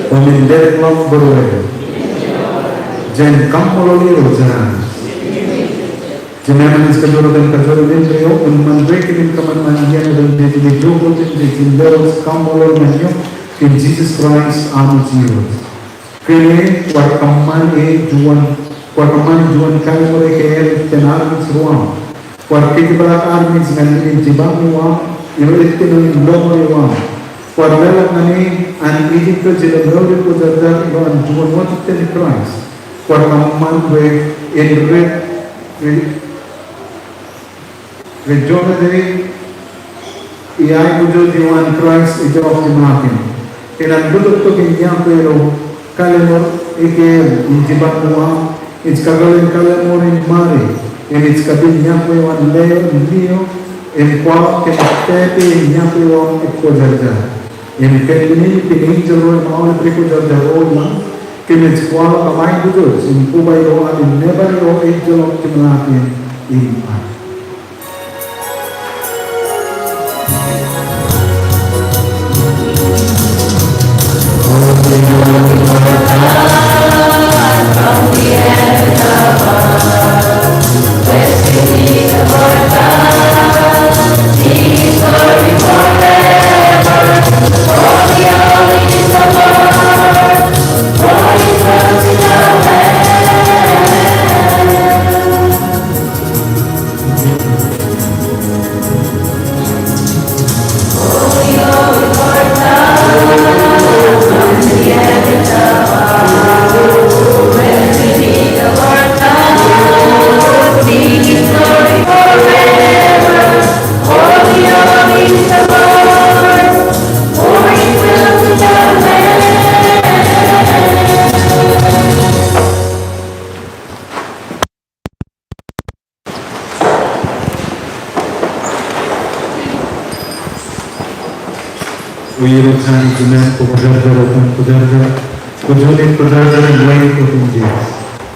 koṃwin leḷọk bōro eo jān kaṃṃoolol Irooj jān. Jemem, ij kōjro kōn kōjro in eo, im ṃan bwe kōmin kōṃanṃan iien eo rej itok ijoko jān jej lewōj kaṃṃoolol men eo kōn Jisōs Kraist am Irooj. Kōnke kwaar kōṃṃan e juon, kwaar kōṃṃan juon kallimur ekāāl ippān armej ro aṃ. Kwaar kōjepḷaak armej ñan men in jibadwōj eo aṃ ilo ettōn eo im lọmọọr eo aṃ. Kwaar leḷọk ñan e an ejitōk ilo mour in kwōjarjar ilo an juon wōt ippān Kraist. Kwaar kōṃṃan bwe en rej, rej, rej jọrrāān e, iaikuj eo an Kraist ejjeḷọk jiṃa kōn. Kōn an bōktok im iọkwe ilo kallimur ekāāl in jibadwōj eo aṃ, ij kakōḷḷe in kallimur in ṃare, im ij kapen iọkwe eo an leo im lio, im kwaḷọk kōn pāpe in iọkwe eo aṃ ej kwōjarjar. Im kōn men in, kōn enjeḷ ro im aolep ri kwōjarjar ro ilañ, kōmij kwaḷọk kōṃṃan kōj im koba ilo ad nōbar eo ejjeḷọk jiṃa kōn im ad. O Irooj Anij, kōmij kōjarjar, kōmij kōjarjar. Kwō juon in kwōjarjar in ḷein otemjej.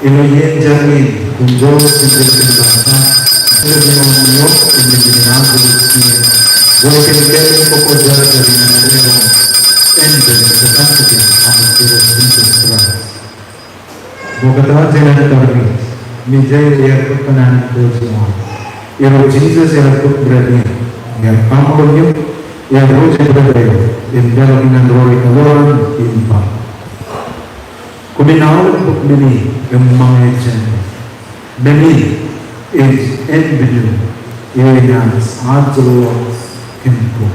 Ilo iien jar in, kwōn joḷọk jān ijin kōn bar ta, ilo iien eo, ilo iien eo, kwō kōn kōm in kwōjarjar in ṃōk ilo ānbwin kōttāik kōn aṃ Irooj Jisōs Kraist. Ṃokta jān an tarmej, Mejia ear bōk kōṇaan in kōjatdikdik. Irooj Jisōs ear bōk bread in, ear kaṃṃoolol eok, ear rooj bread eo, im leḷọk ñan ro ri kaḷooran im ba, koṃwin aolep bōk men in im ṃañe jān e. Men in ej ānbwinnin eo enaaj ajjeḷḷọk kōn koṃ.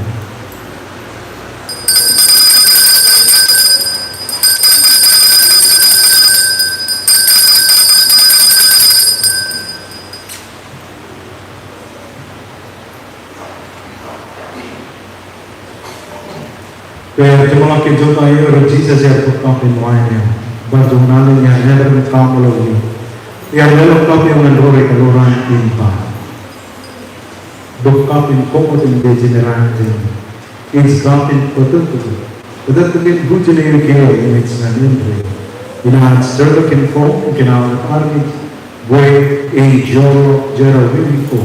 Ke ear jeṃḷọk ke jota eo, Irooj Jisōs ear bōk kap in wain eo, bar juon alen ear nōbar im kaṃṃoolol eok. Ear leḷọk kap eo ñan ro ri kaḷooran im ba, bōk kap in koṃ otemjej ijin raan in. Ej kap in bōtōktōkin, bōtōktōkin bujin eo kiiō im ej ñan indeeo. Inaaj jeḷā kōn koṃ, kōn aolep armej, bwe en joḷọk jerọwiwi ko.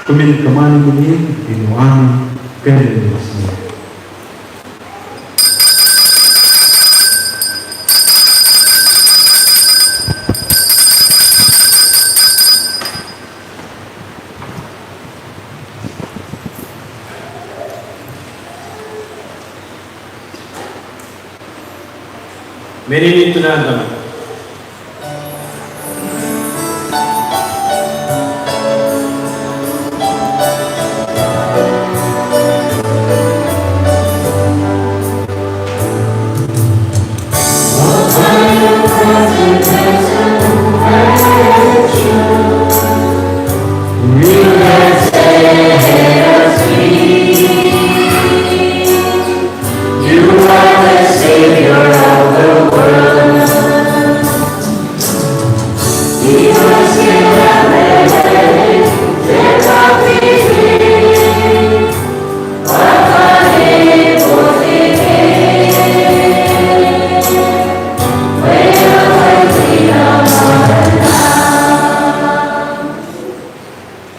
Koṃwin kōṃṃani men in ilo aṃ kōnono. Men in itōn an tōmak.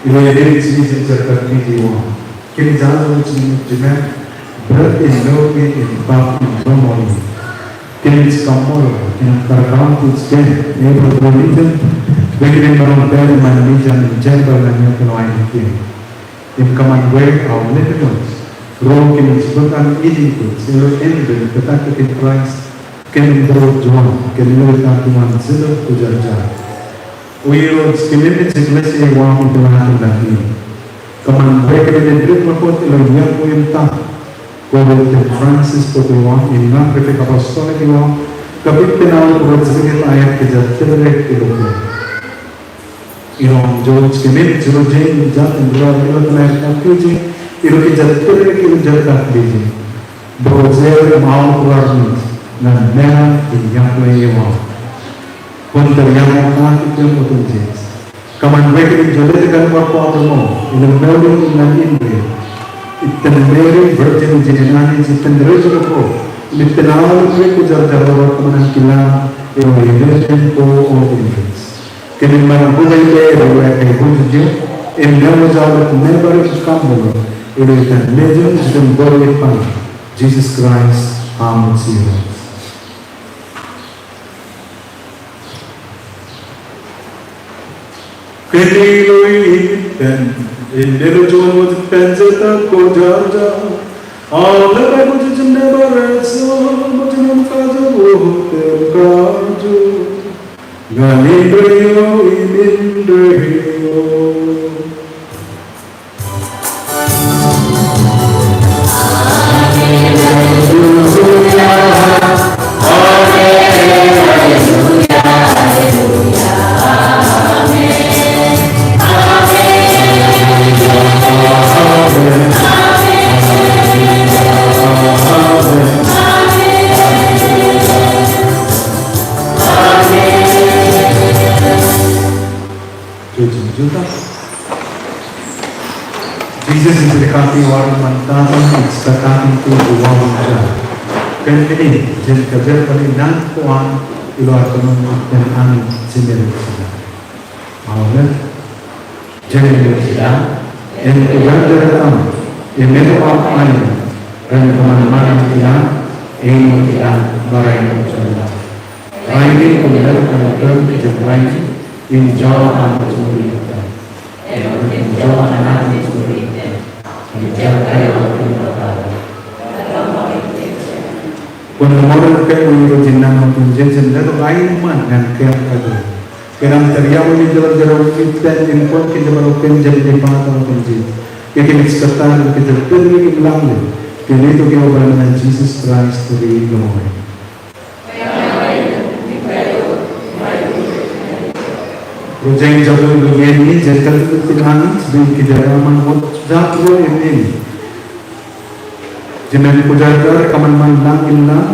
Ilo eñin Jisōs ej jar kōtwōj eo an, kōmij jar kōtwōj eo an, bread in mour in, kap in kaṃṃoolol. Kōmij kaṃṃoolol kōn an kar kautiej kōm, ej bar juon iten, bwe kōmin maroñ pād iṃaan nijeṃ im jerbal ñan eok ilo ainikiōṃ. Im kōṃṃan bwe aolep ṃōj ro kōmij bōk an iien in kwōj, ilo ānbwin kōttāik kōn Kraist, kōmin bōk juon, kōmin ilo etaṃ juon jilōk kwōjarjar. O Irooj, kōmij eklejia eo aṃ ilo etaṃ in. Kōṃṃan bwe kōmin dik ḷọk wōt ilo iọkwe im ta ko ri Pope Francis, Pope eo aṃ, im ñan ri apostolic eo aṃ, kab ippān aolep ro rej jilkintok aer kōjatdikdik ilo kōm. Ilo aṃ jouj kōmin jiroñ jān ilo etaṃ in, ilo kōjatdikdik ilo jebta kōjatdikdik. Bōk jerbal im aolep ro armej ñan meḷan in iọkwe eo aṃ. Kwōn tōl iọkwe kaki kōm otemjej. Kōṃṃan bwe kōmin jolōt kōn bar kwaḷọk ilo mour in im ñan indeeo. Ippān Meri, Virgin ijin in Anij, ippān ri jolōk ro, im ippān aolep ri kwōjarjar ro rej kōṃṃan kōṇaan eo eṃṃan ko otemjej. Kōmin maroñ bōk ilo aer ilo aer kōn kajjitōk eo, im ñan aolep nōbar im kaṃṃoolol, ilo etan Nejūṃ, Jitōnbōro Ippān, Jisōs Kraist, aṃ Irooj. Kōn ilo ippān, im ilo juon wōt ippān jebta kwōjarjar, aolep aikuj im nōbar ej ṃōj im kajjojo im kajjojo. Ñan indeeo im indeeo. Jisōs ej kate eo an ṃōttan, ej kate eo an ṃōttan. Ippān men in, jen kōjerbale naan ko an ilo ad kōnono ippān Anij Jemem ilo jibadwōj. Aolep, Jemem ilo jibadwōj, en kwōjarjar etaṃ im etoḷ aṃ aelōñ, ren kōṃanṃan etaṃ, āinwōt etaṃ ṃarain eo juon laḷ. Rainin kwōn letok kōn tōl kōj im rainin, im joḷọk an ej ṃuri ippaṃ. Kwōn ṃool kōn Irooj in naan otemjej, jen letok aenōṃṃan ñan kōm kajjojo. Kōm jar iọkwe ilo jerbal in, im kwōn kōjepḷaak kōm jān ippaṃ otemjej. Kōmij kōttar im kōjepel im laḷ eo, kōn itok eo barāinwōt Jisōs Kraist, Irooj in. Ro jen jab ilo iien in, jen kalliṃur kōn Anij ilo kijeraaṃṃan wōt jab ro im in. Jemān kwōjarjar, kōṃanṃan lañ im laḷ,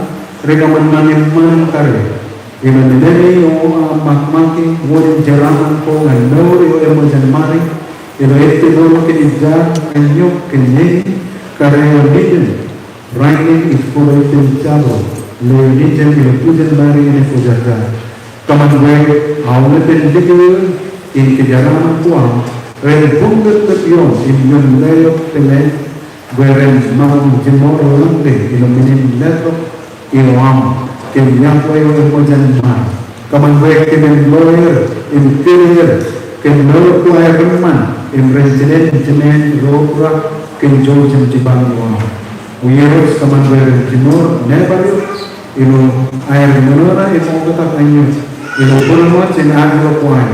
rekōṃanṃan eṃṃan im kare. Ilo men in eo aṃ ṃakṃake wōt im jeraaṃṃan ko ñan mour eo eṃōj an ṃare, ilo ej tōl kōn ija, āinwōt kōn iien, kare eo nejin. Rainin ij kōpooḷ ippaṃ jabdewōt ḷeo nejin ilo bwijin ṃare in kwōjarjar. Kōṃṃan bwe aolepen likūt in kijeraaṃṃan ko aṃ ren buñtōt ioṃ im ioon ḷeo eok tōl, bwe ren maroñ jiṃor ḷañḷe ilo men in letok eo aṃ kōn iọkwe eo eṃōj an ṃare. Kōṃṃan bwe kōmin ḷoer im kōreer kōn mour ko aer eṃṃan im ren jinen jemān ro obrak kōn jouj im jipañ eo aṃ. O Irooj, kōṃṃan bwe ren jiṃor nōbar eok ilo aer ṃōṇōṇō im oktak āinwōt ilo būroṃōj im aer ilo ko aer.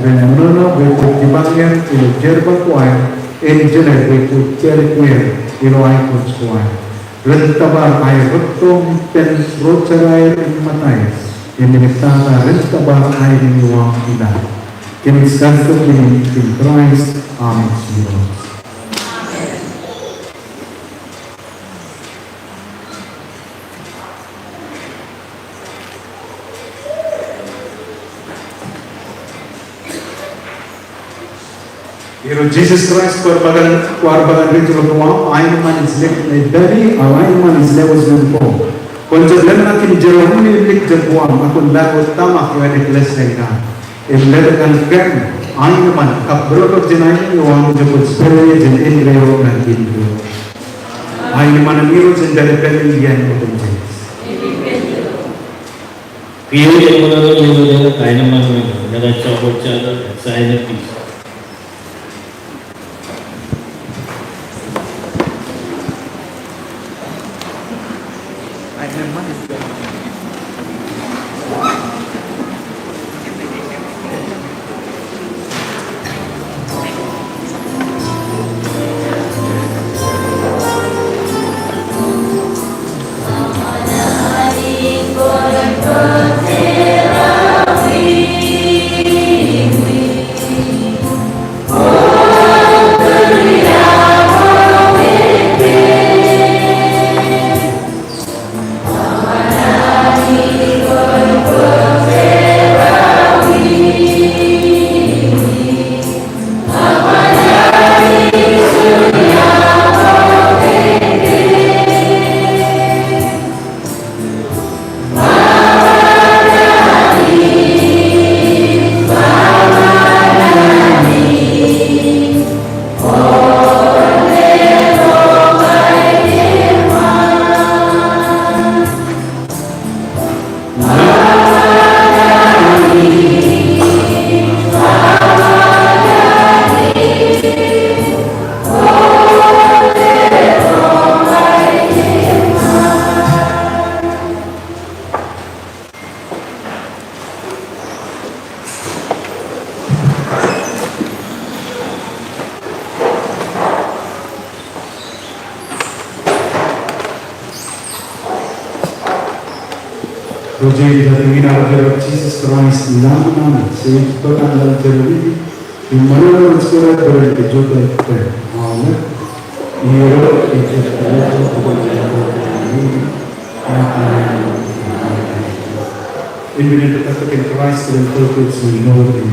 Ren ṃōṇōṇō bwe kwōj jipañ er ilo jerbal ko aer, im jeḷā bwe kwōj pād er ilo aikuj ko aer. Ren tōpar aer rūtto ippān ro jeraaer im ṃōttaer, im ej tata ren tōpar aer ilo aṃ ilañ. Kōmij kakkōpooḷ kōn Kraist am Jisōs. Irooj Jisōs Kraist, kwaar ba ñan, kwaar ba ñan ri-jilkinḷọk ko aṃ, aenōṃṃan ej lōñ, ej pād ie, aenōṃṃan ej lewōj ñan ko. Kwōn jab lōñ ñan kōm im jerawiwi im lik jān ko aṃ, ak kwōn lewōj tōmak eo ej blessing ka. Im letok ñan kōm aenōṃṃan kab būrotok jān aenōṃṃan eo aṃ ej kwōj pād ie jān indeeo ñan indeeo. Aenōṃṃan in Irooj ej pād ippān iien otemjej. Kiiō ej ṃōṇōṇō ilo aenōṃ eo, ilo jọkwe jatō, sign of peace. Ro jen jatū in, Irooj Jisōs Kraist, Lañ in, ej bōk an laḷ jerawiwi im ṃōṇōṇō ej kōrā bwe ren kōjutōk kōm. Amen. Irooj, ij jab kōrā bwe ren kōjutōk kōm. Amen. Amen. Im men in rej kōttar kōn Kraist ren tōpar ilo mour in.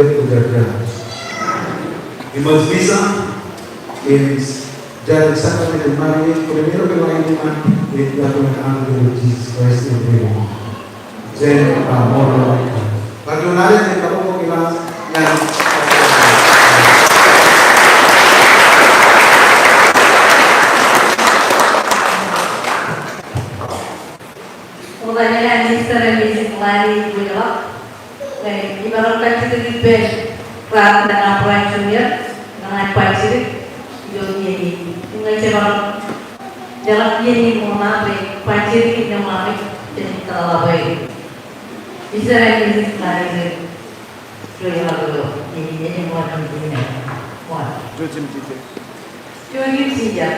Iṃōj misa, im jen sacrament in marriage, kōn men eo ej ḷak in ṃōṇōṇō, ej ḷak in honor Jesus Christ in the name of Jen, ah, ṃool. Bar juon alen jen kabbokbok ilaaj ñan. Ṃokta ñan Mister and Missus Larry Willock. Ñe imaroñ kajjitōk ippān Robert Kenneth Brown Junior, ñan bajjek ilo iien in. Ñe jemaroñ Jeḷā iien in ṃokta bwe bajjek in eṃṃan, jen tōpar bwe Mister and Missus Larry Willock ilo iien in, ej ṃokta ilo iien in. Ṃokta. Juon in jijet.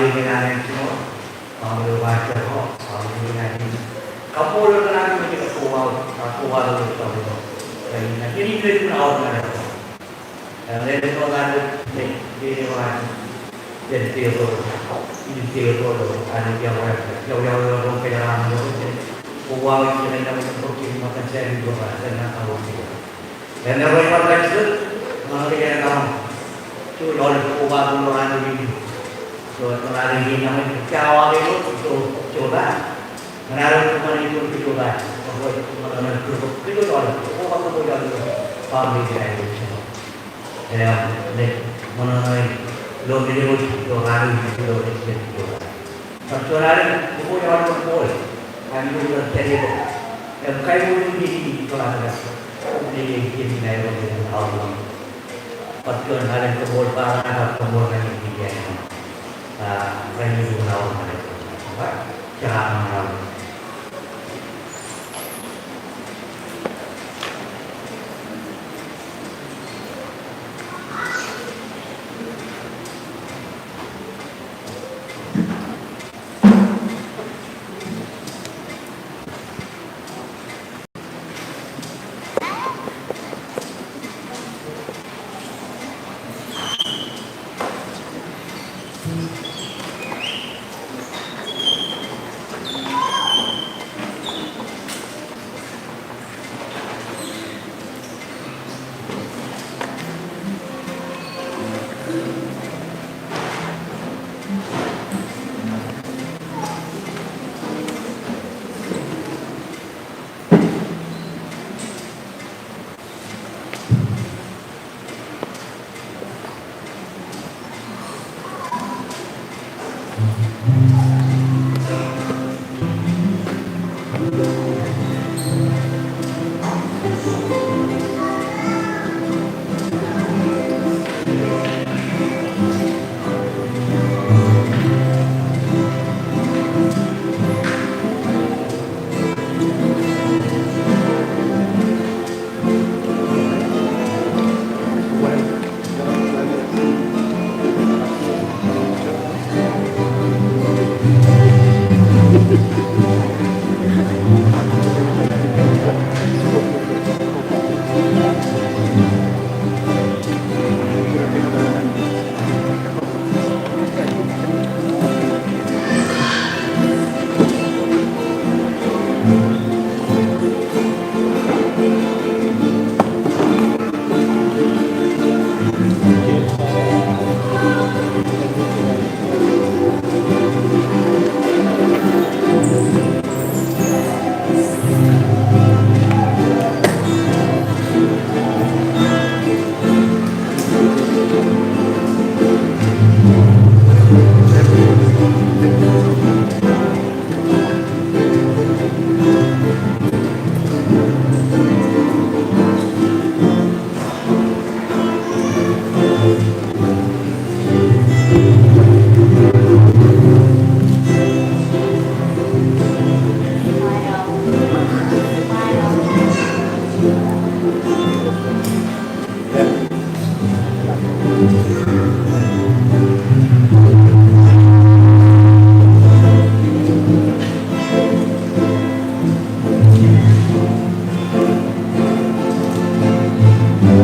Kōṃṃane kōn an jiṃor, kōṃṃane kōn an jiṃor, kōṃṃane kōn an jiṃor. Kaṃṃoolol kōn an jiṃor, kobatok, kobatok ilo jọteen in. Kōn an jiṃor, kōn an jiṃor.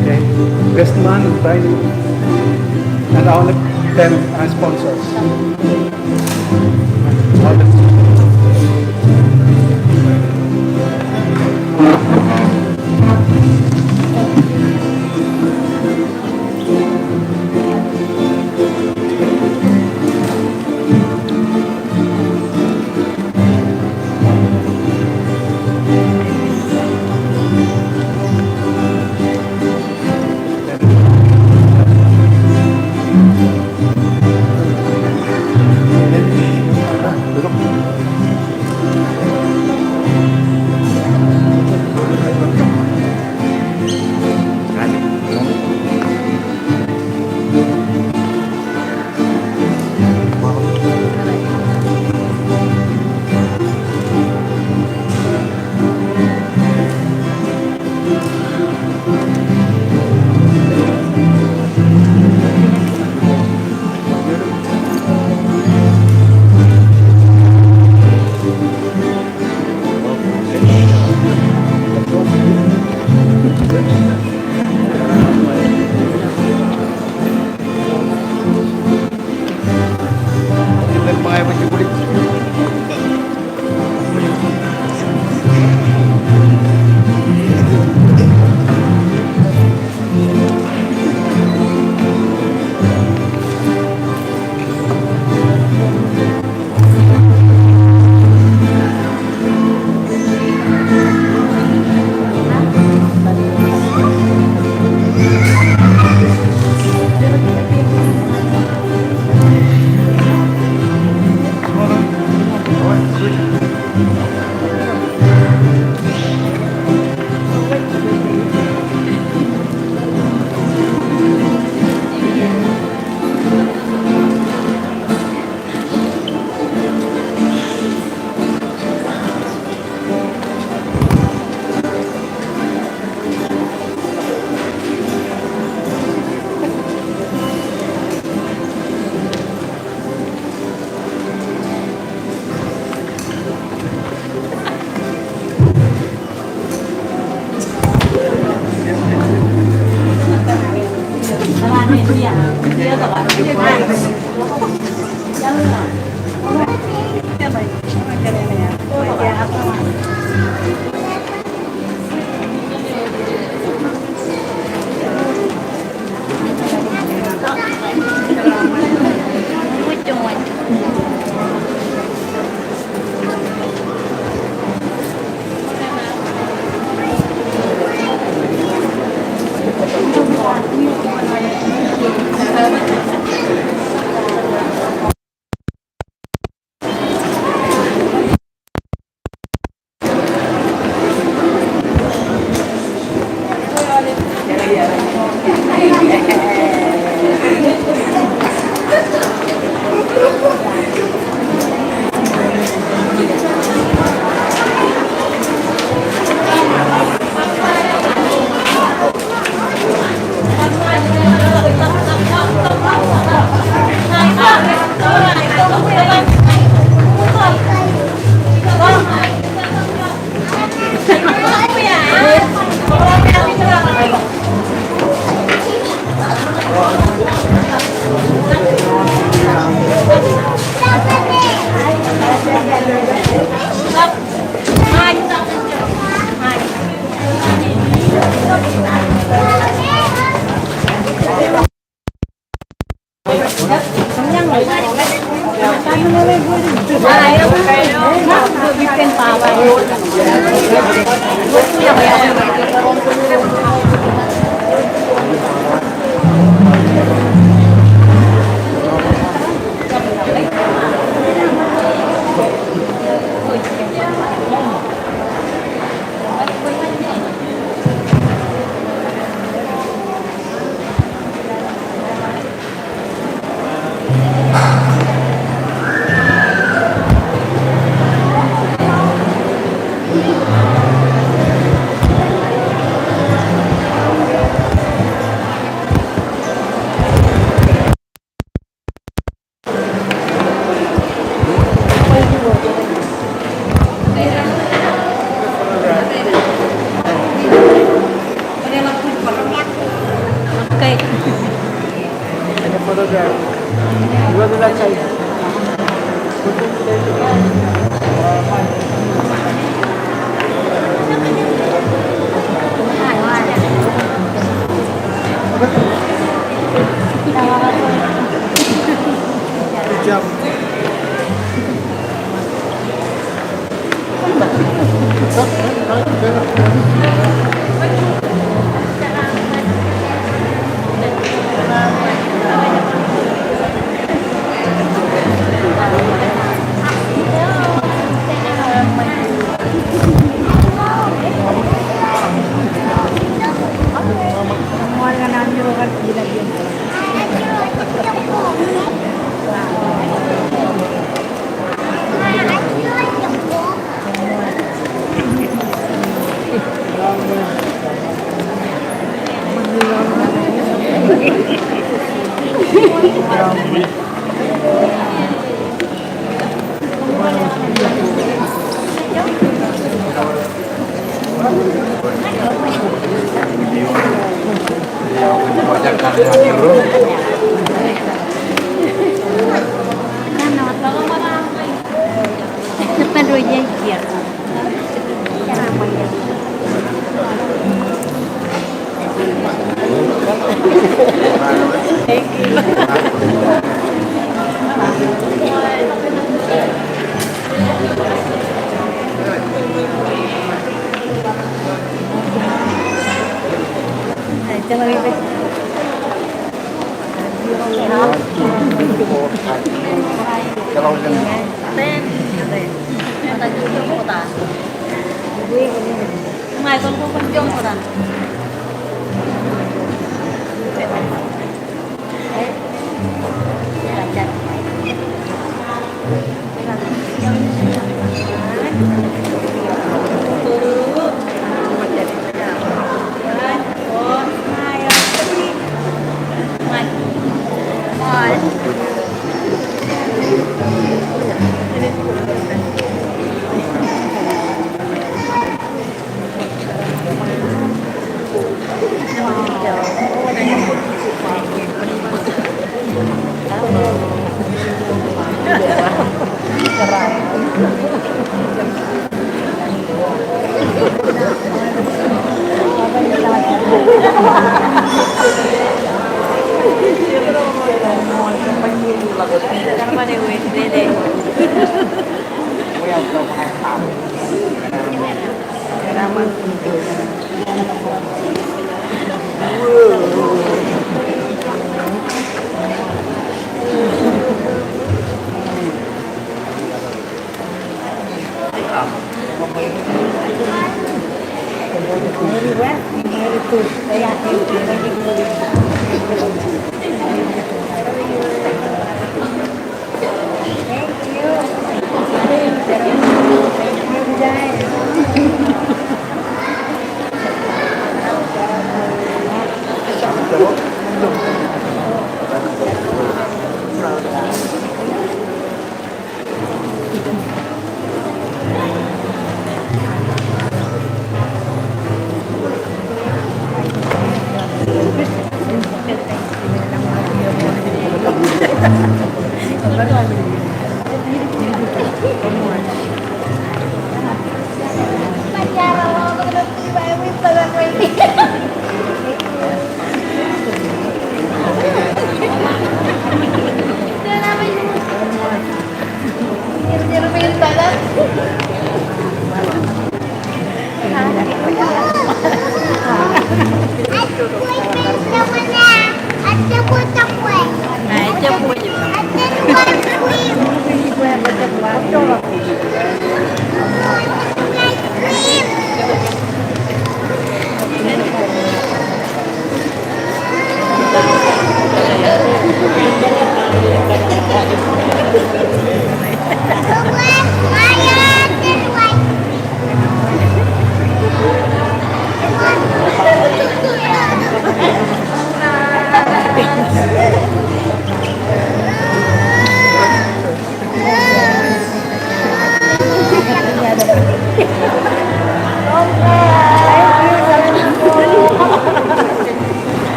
Okay. Best man, Brian, and all ten, uh, sponsors. All the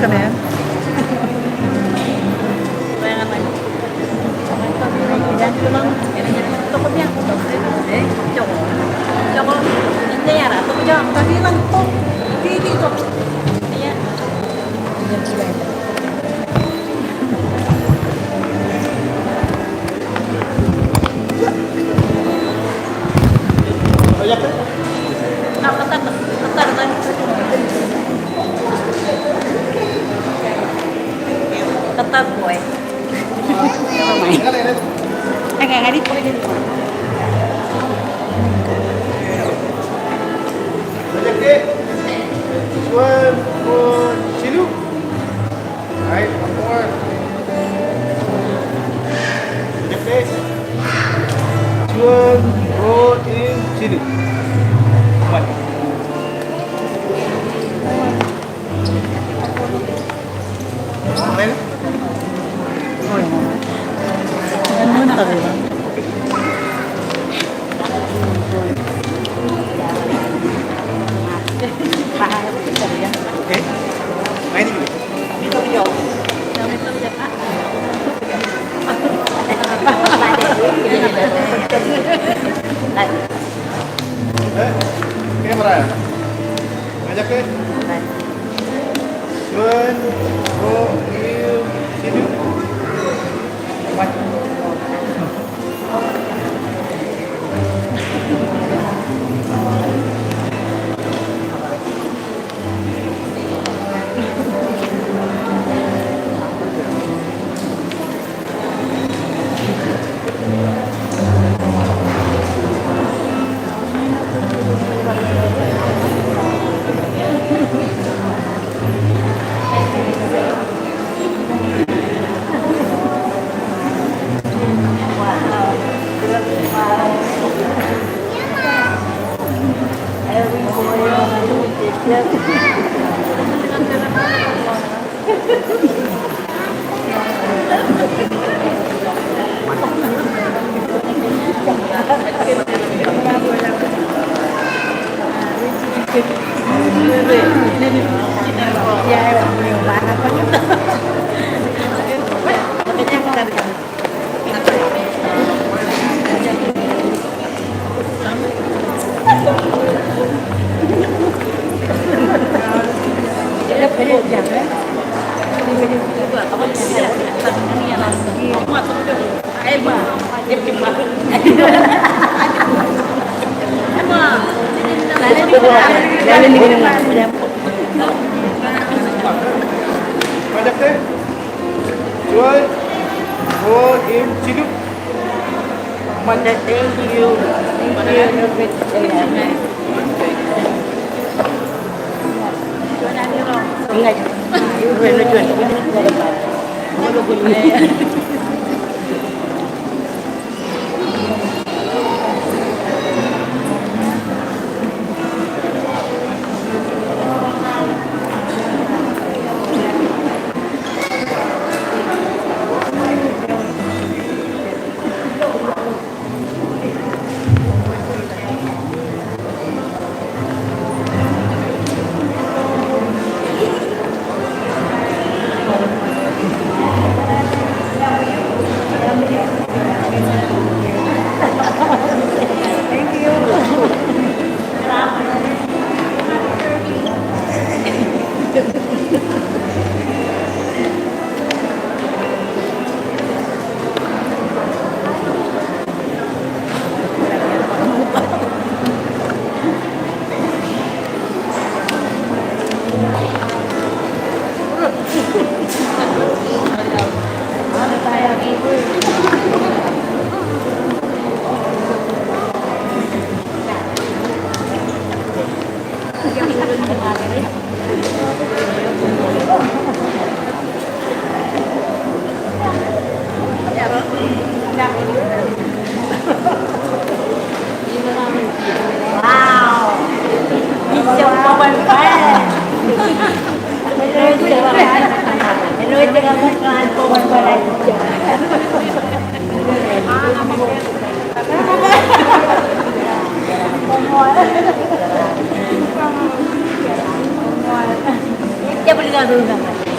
Come in. One, two, three. Right, one more. One, two, three. One. Juon, ruo, im, jilu. Thank you. Thank you.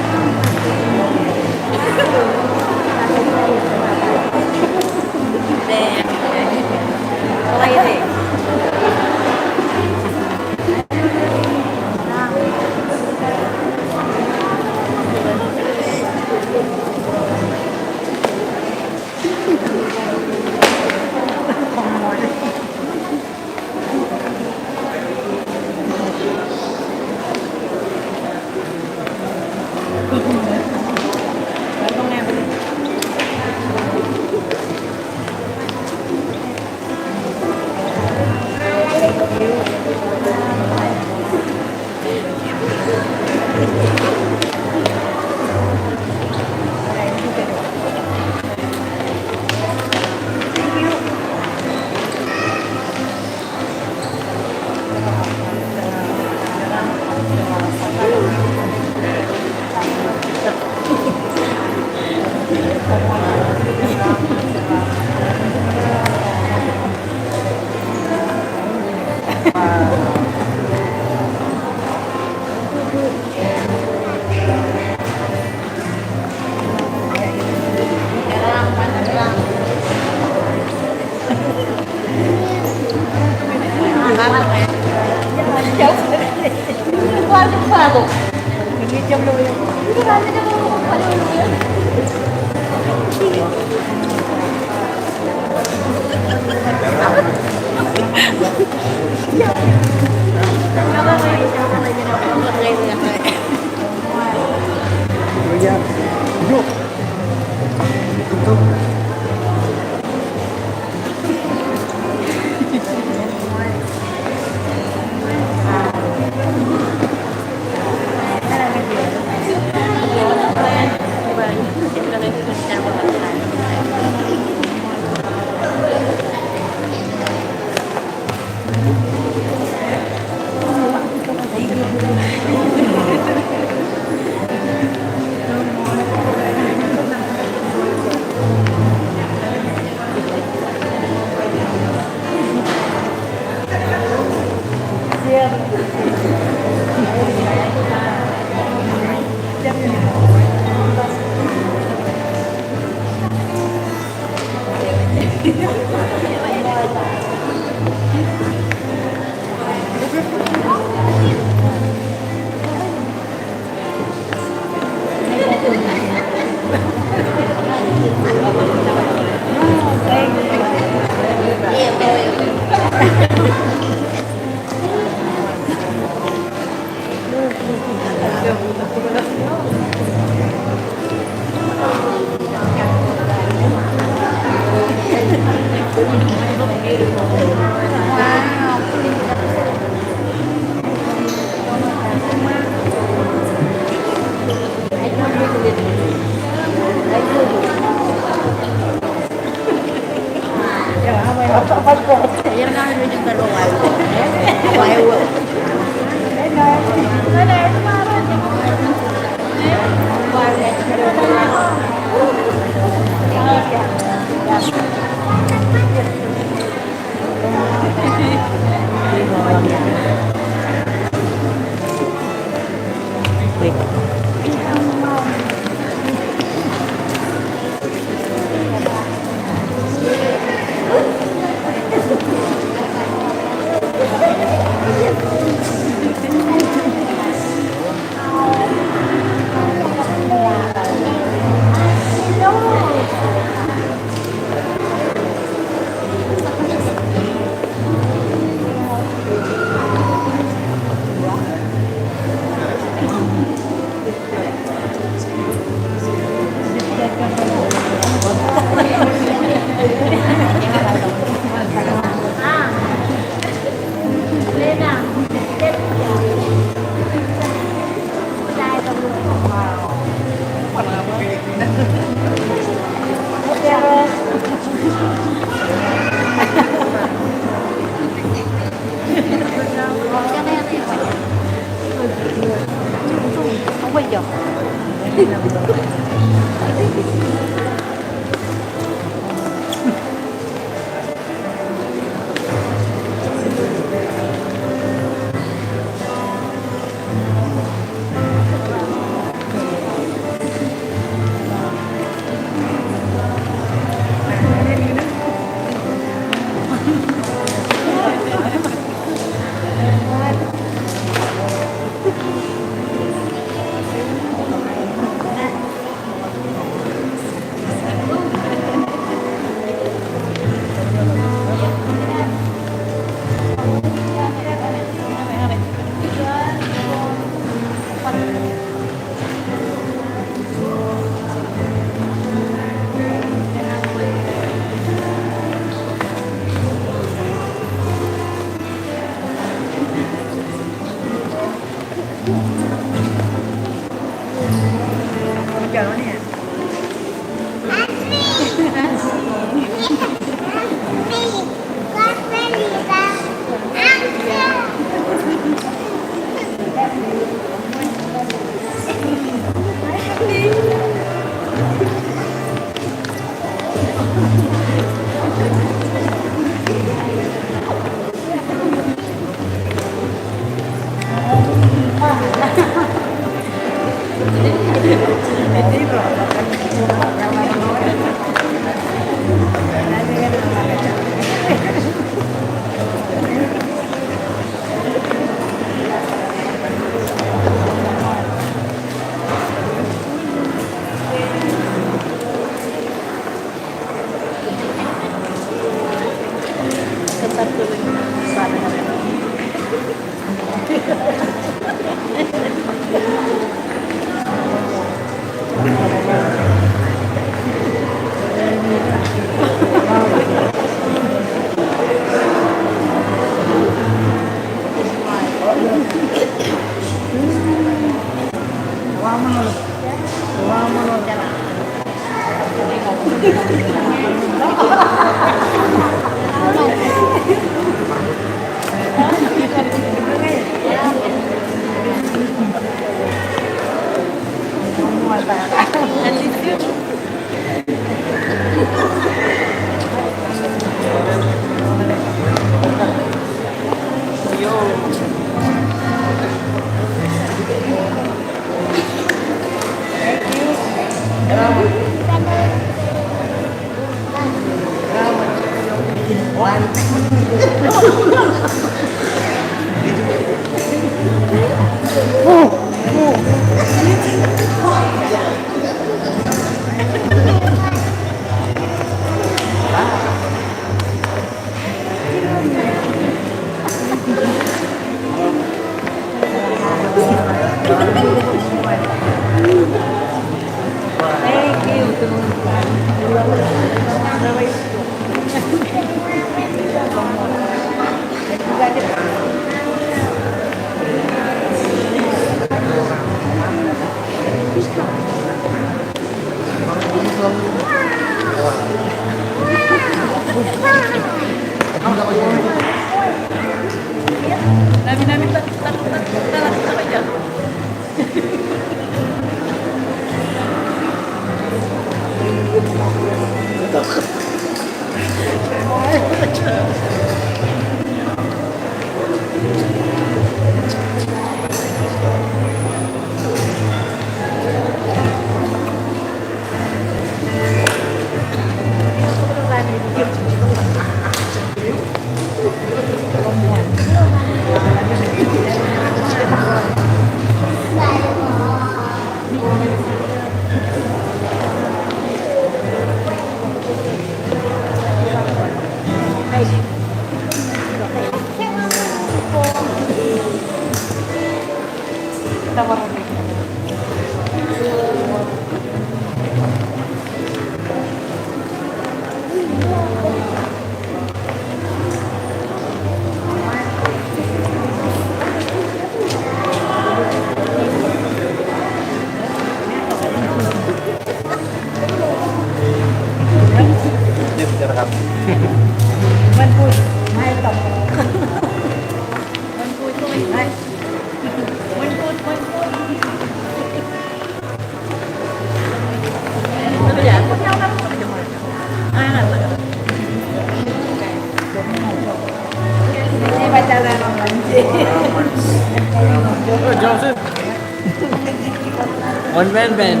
One man band.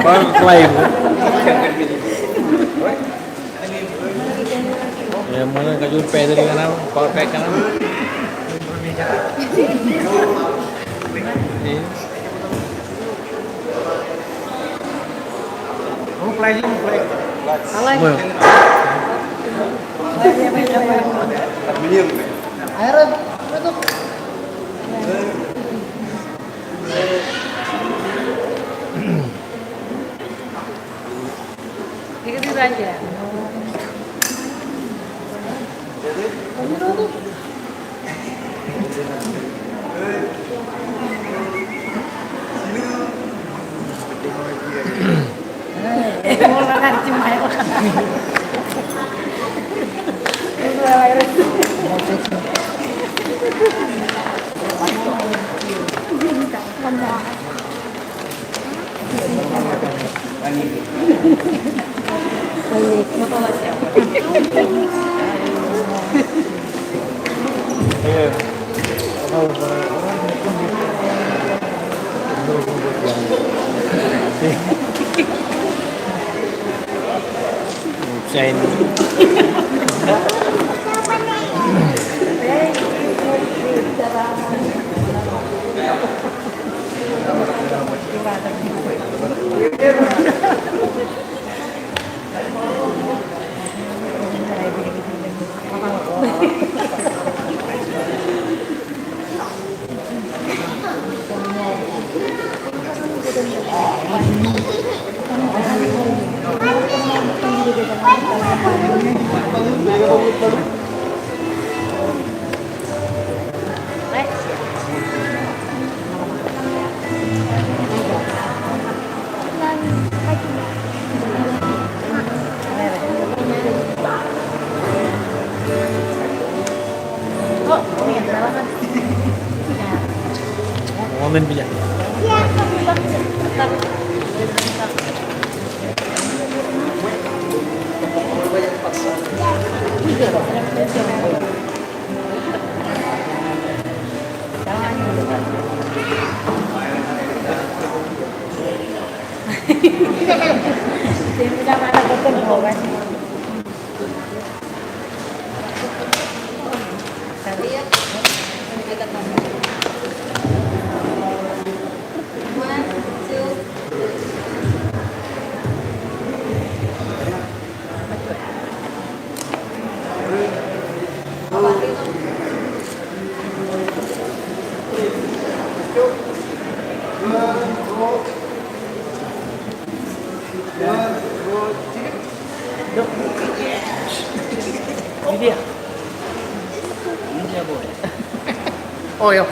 Power play. Eo, ṃōṇōṇō, kajoor battery kaṇ, power pack kaṇ. Oh, eo.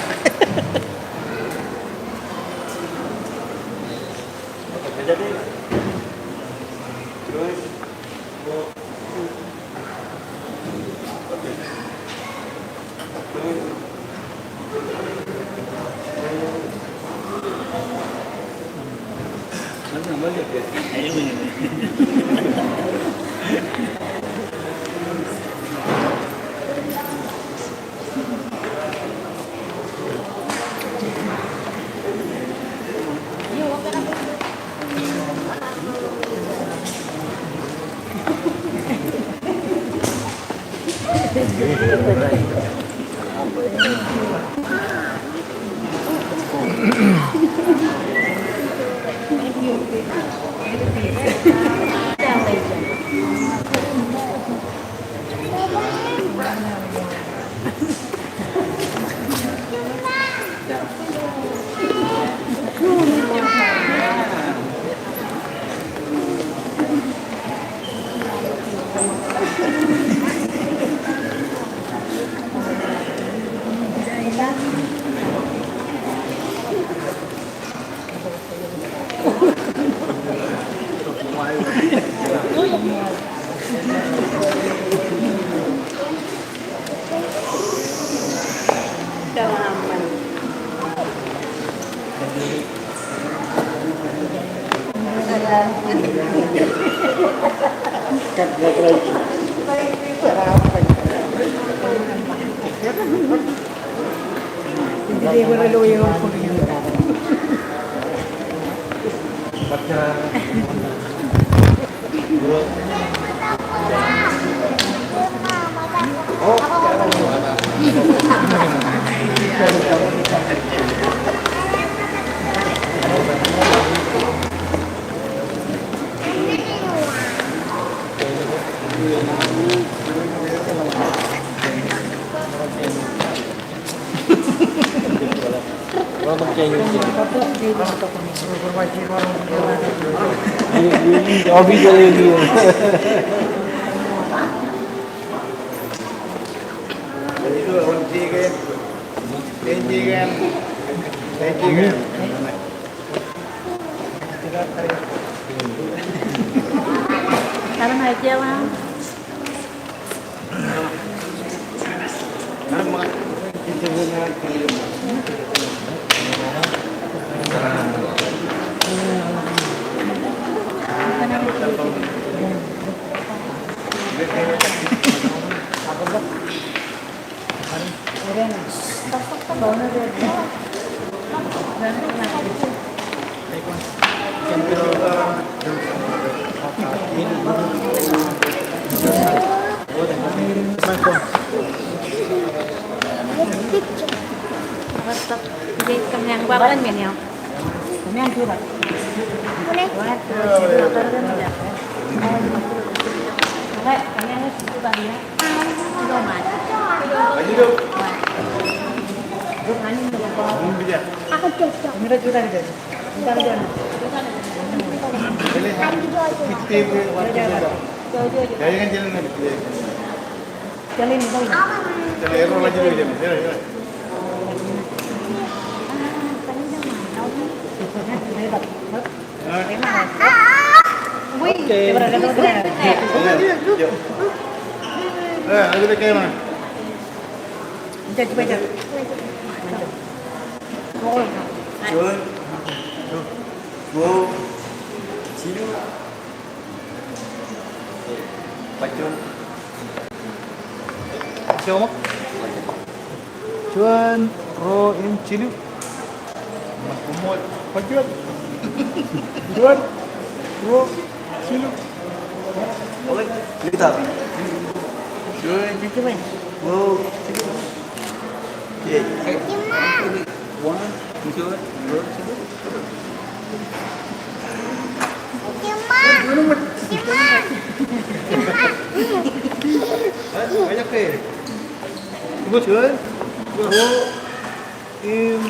Juon, ruo, jilu, Juon, ruo, im jilu. Juon, ruo, jilu. Juon, ruo, jilu. One, juon, ruo, jilu. Juon, ruo, im,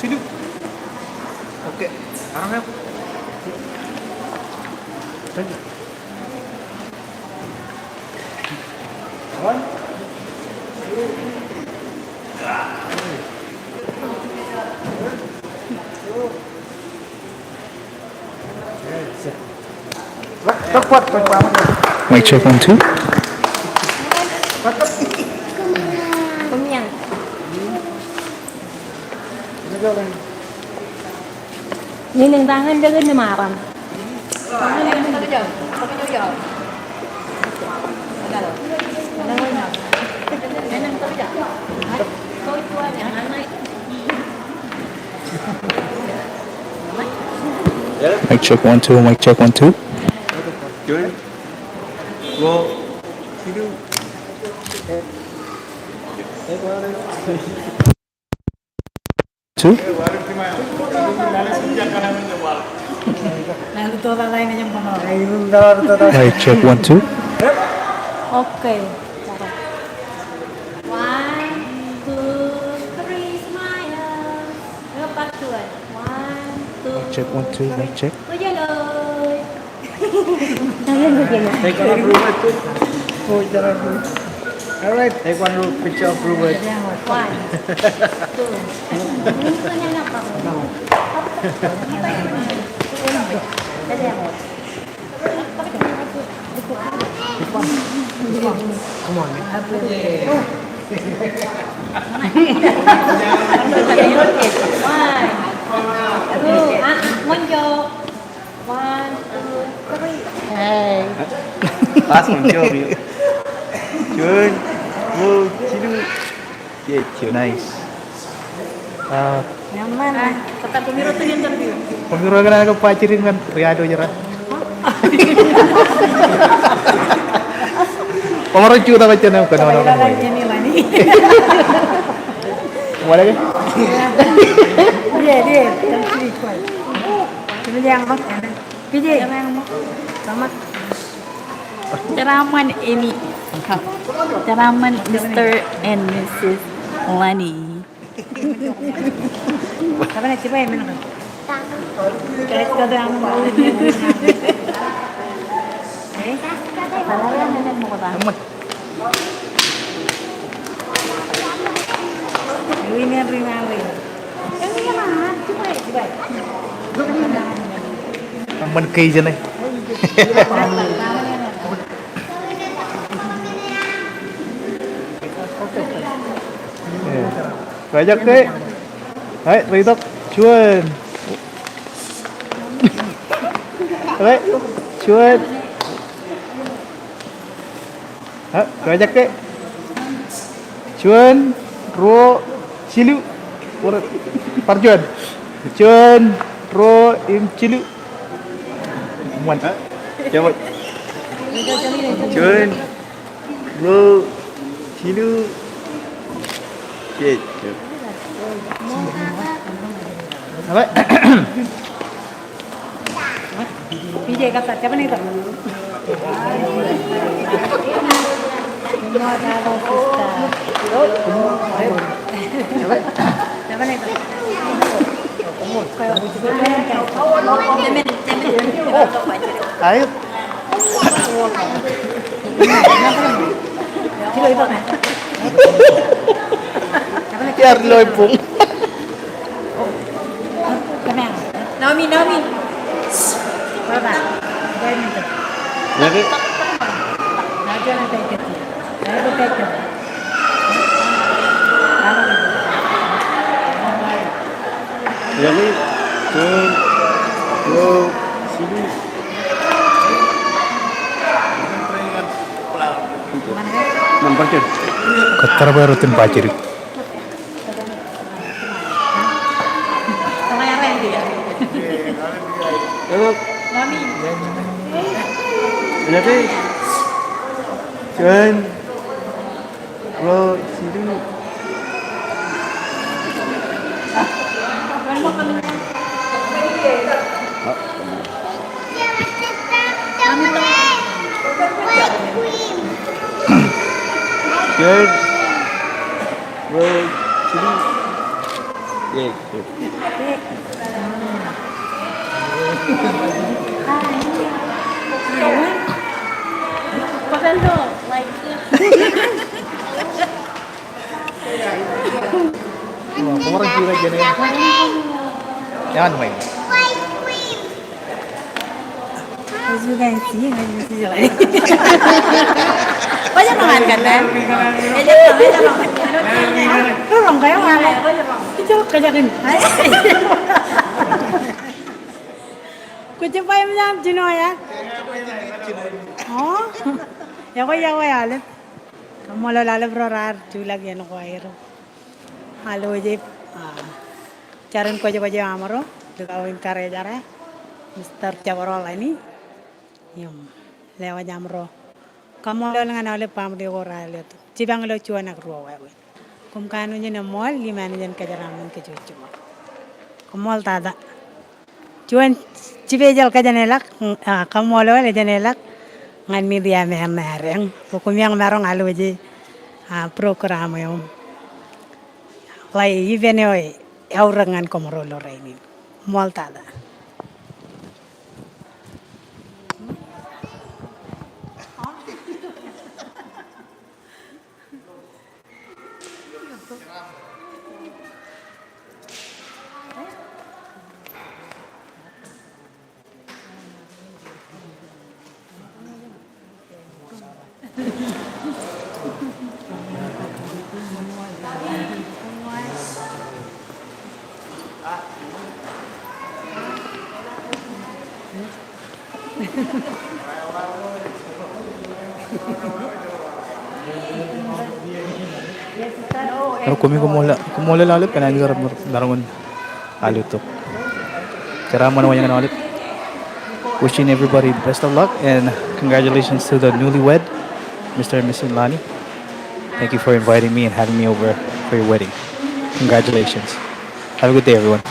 jilu. Okay. Armeo. Thank you. Mic check, one, two. Meaning, ta ñan dekā ni maram. Mic check, one, two, mic check, one, two. Juon, ruo, jilu. Two. Mic check, one, two. Okay. One, two, three, smile. One, two. Mic check, one, two, mic check. All right, take one group picture of Robert. One, two. Come on, man. One, two, ah, ah, one joke. One, two, three. Hey. Last one, Joe. Juon, ruo, jilu. Yes, Joe. Nice. Ah. Ñan, ñan. Ah, kōttar, koṃiro tōn interview. Koṃiro kōn aō kab ba jidik ñan ri-alooj raṇ. Koṃiro jutak ijin eo kōn eo. Wōn ke? Yes, yes. Jeraaṃṃan Emi. Jeraaṃṃan Mister and Missus Lenny. Eṃṃan ke ijeṇe? Eo, ejjab ke. Ai, reitok. Juon. Ai, juon. Ha, eo ejjab ke. Juon, ruo, jilu. Bar juon. Juon, ruo, im jilu. One. Juon, ruo, jilu. Yes. All right. Ayo. Iar lo ippoñ. Naomi, Naomi. Baba. Iọkwe. Iọkwe. Juon, ruo, jilu. Kōttōr bwe rot in bajjek. Juon, ruo, jilu. Good. Well, sini. Yay. As you can see, kwōjeḷā ke kwōj jab ba eṃōj aṃ jino ya. O, ekwe, ekwe aolep. Kaṃṃoolol aolep ro raar juḷọk iien ko aer. Aloeje, a, jar in kwōjkwōj eo aṃro, likao in Kariejare, Mister Jabdewōt Lani, im lewōj aṃro. Kaṃṃoolol ñan aolep baaṃle ko raar letok. Jipañ ilo juon ak ruo wāween. Koṃ kanooj in eṃṃool, im anij en kōjeraaṃṃan kōj jiṃor. Koṃṃool tata. Juon jipejeḷ kōjeañ ḷọk, a, kaṃṃoolol eo kōjeañ ḷọk ñan media men eo eañ. Bwe koṃ maroñ aloeje, a, program eo. Ḷe, event eo eaorōk ñan kōmro ilo rainin. Koṃṃool tata. Koṃ koṃṃool, koṃṃool aolep kōn aer maroñ in al itok. Jeraaṃṃan wōt ñan aolep. Wishing everybody best of luck and congratulations to the newlywed, Mister and Missus Lani. Thank you for inviting me and having me over for your wedding. Congratulations. Have a good day, everyone.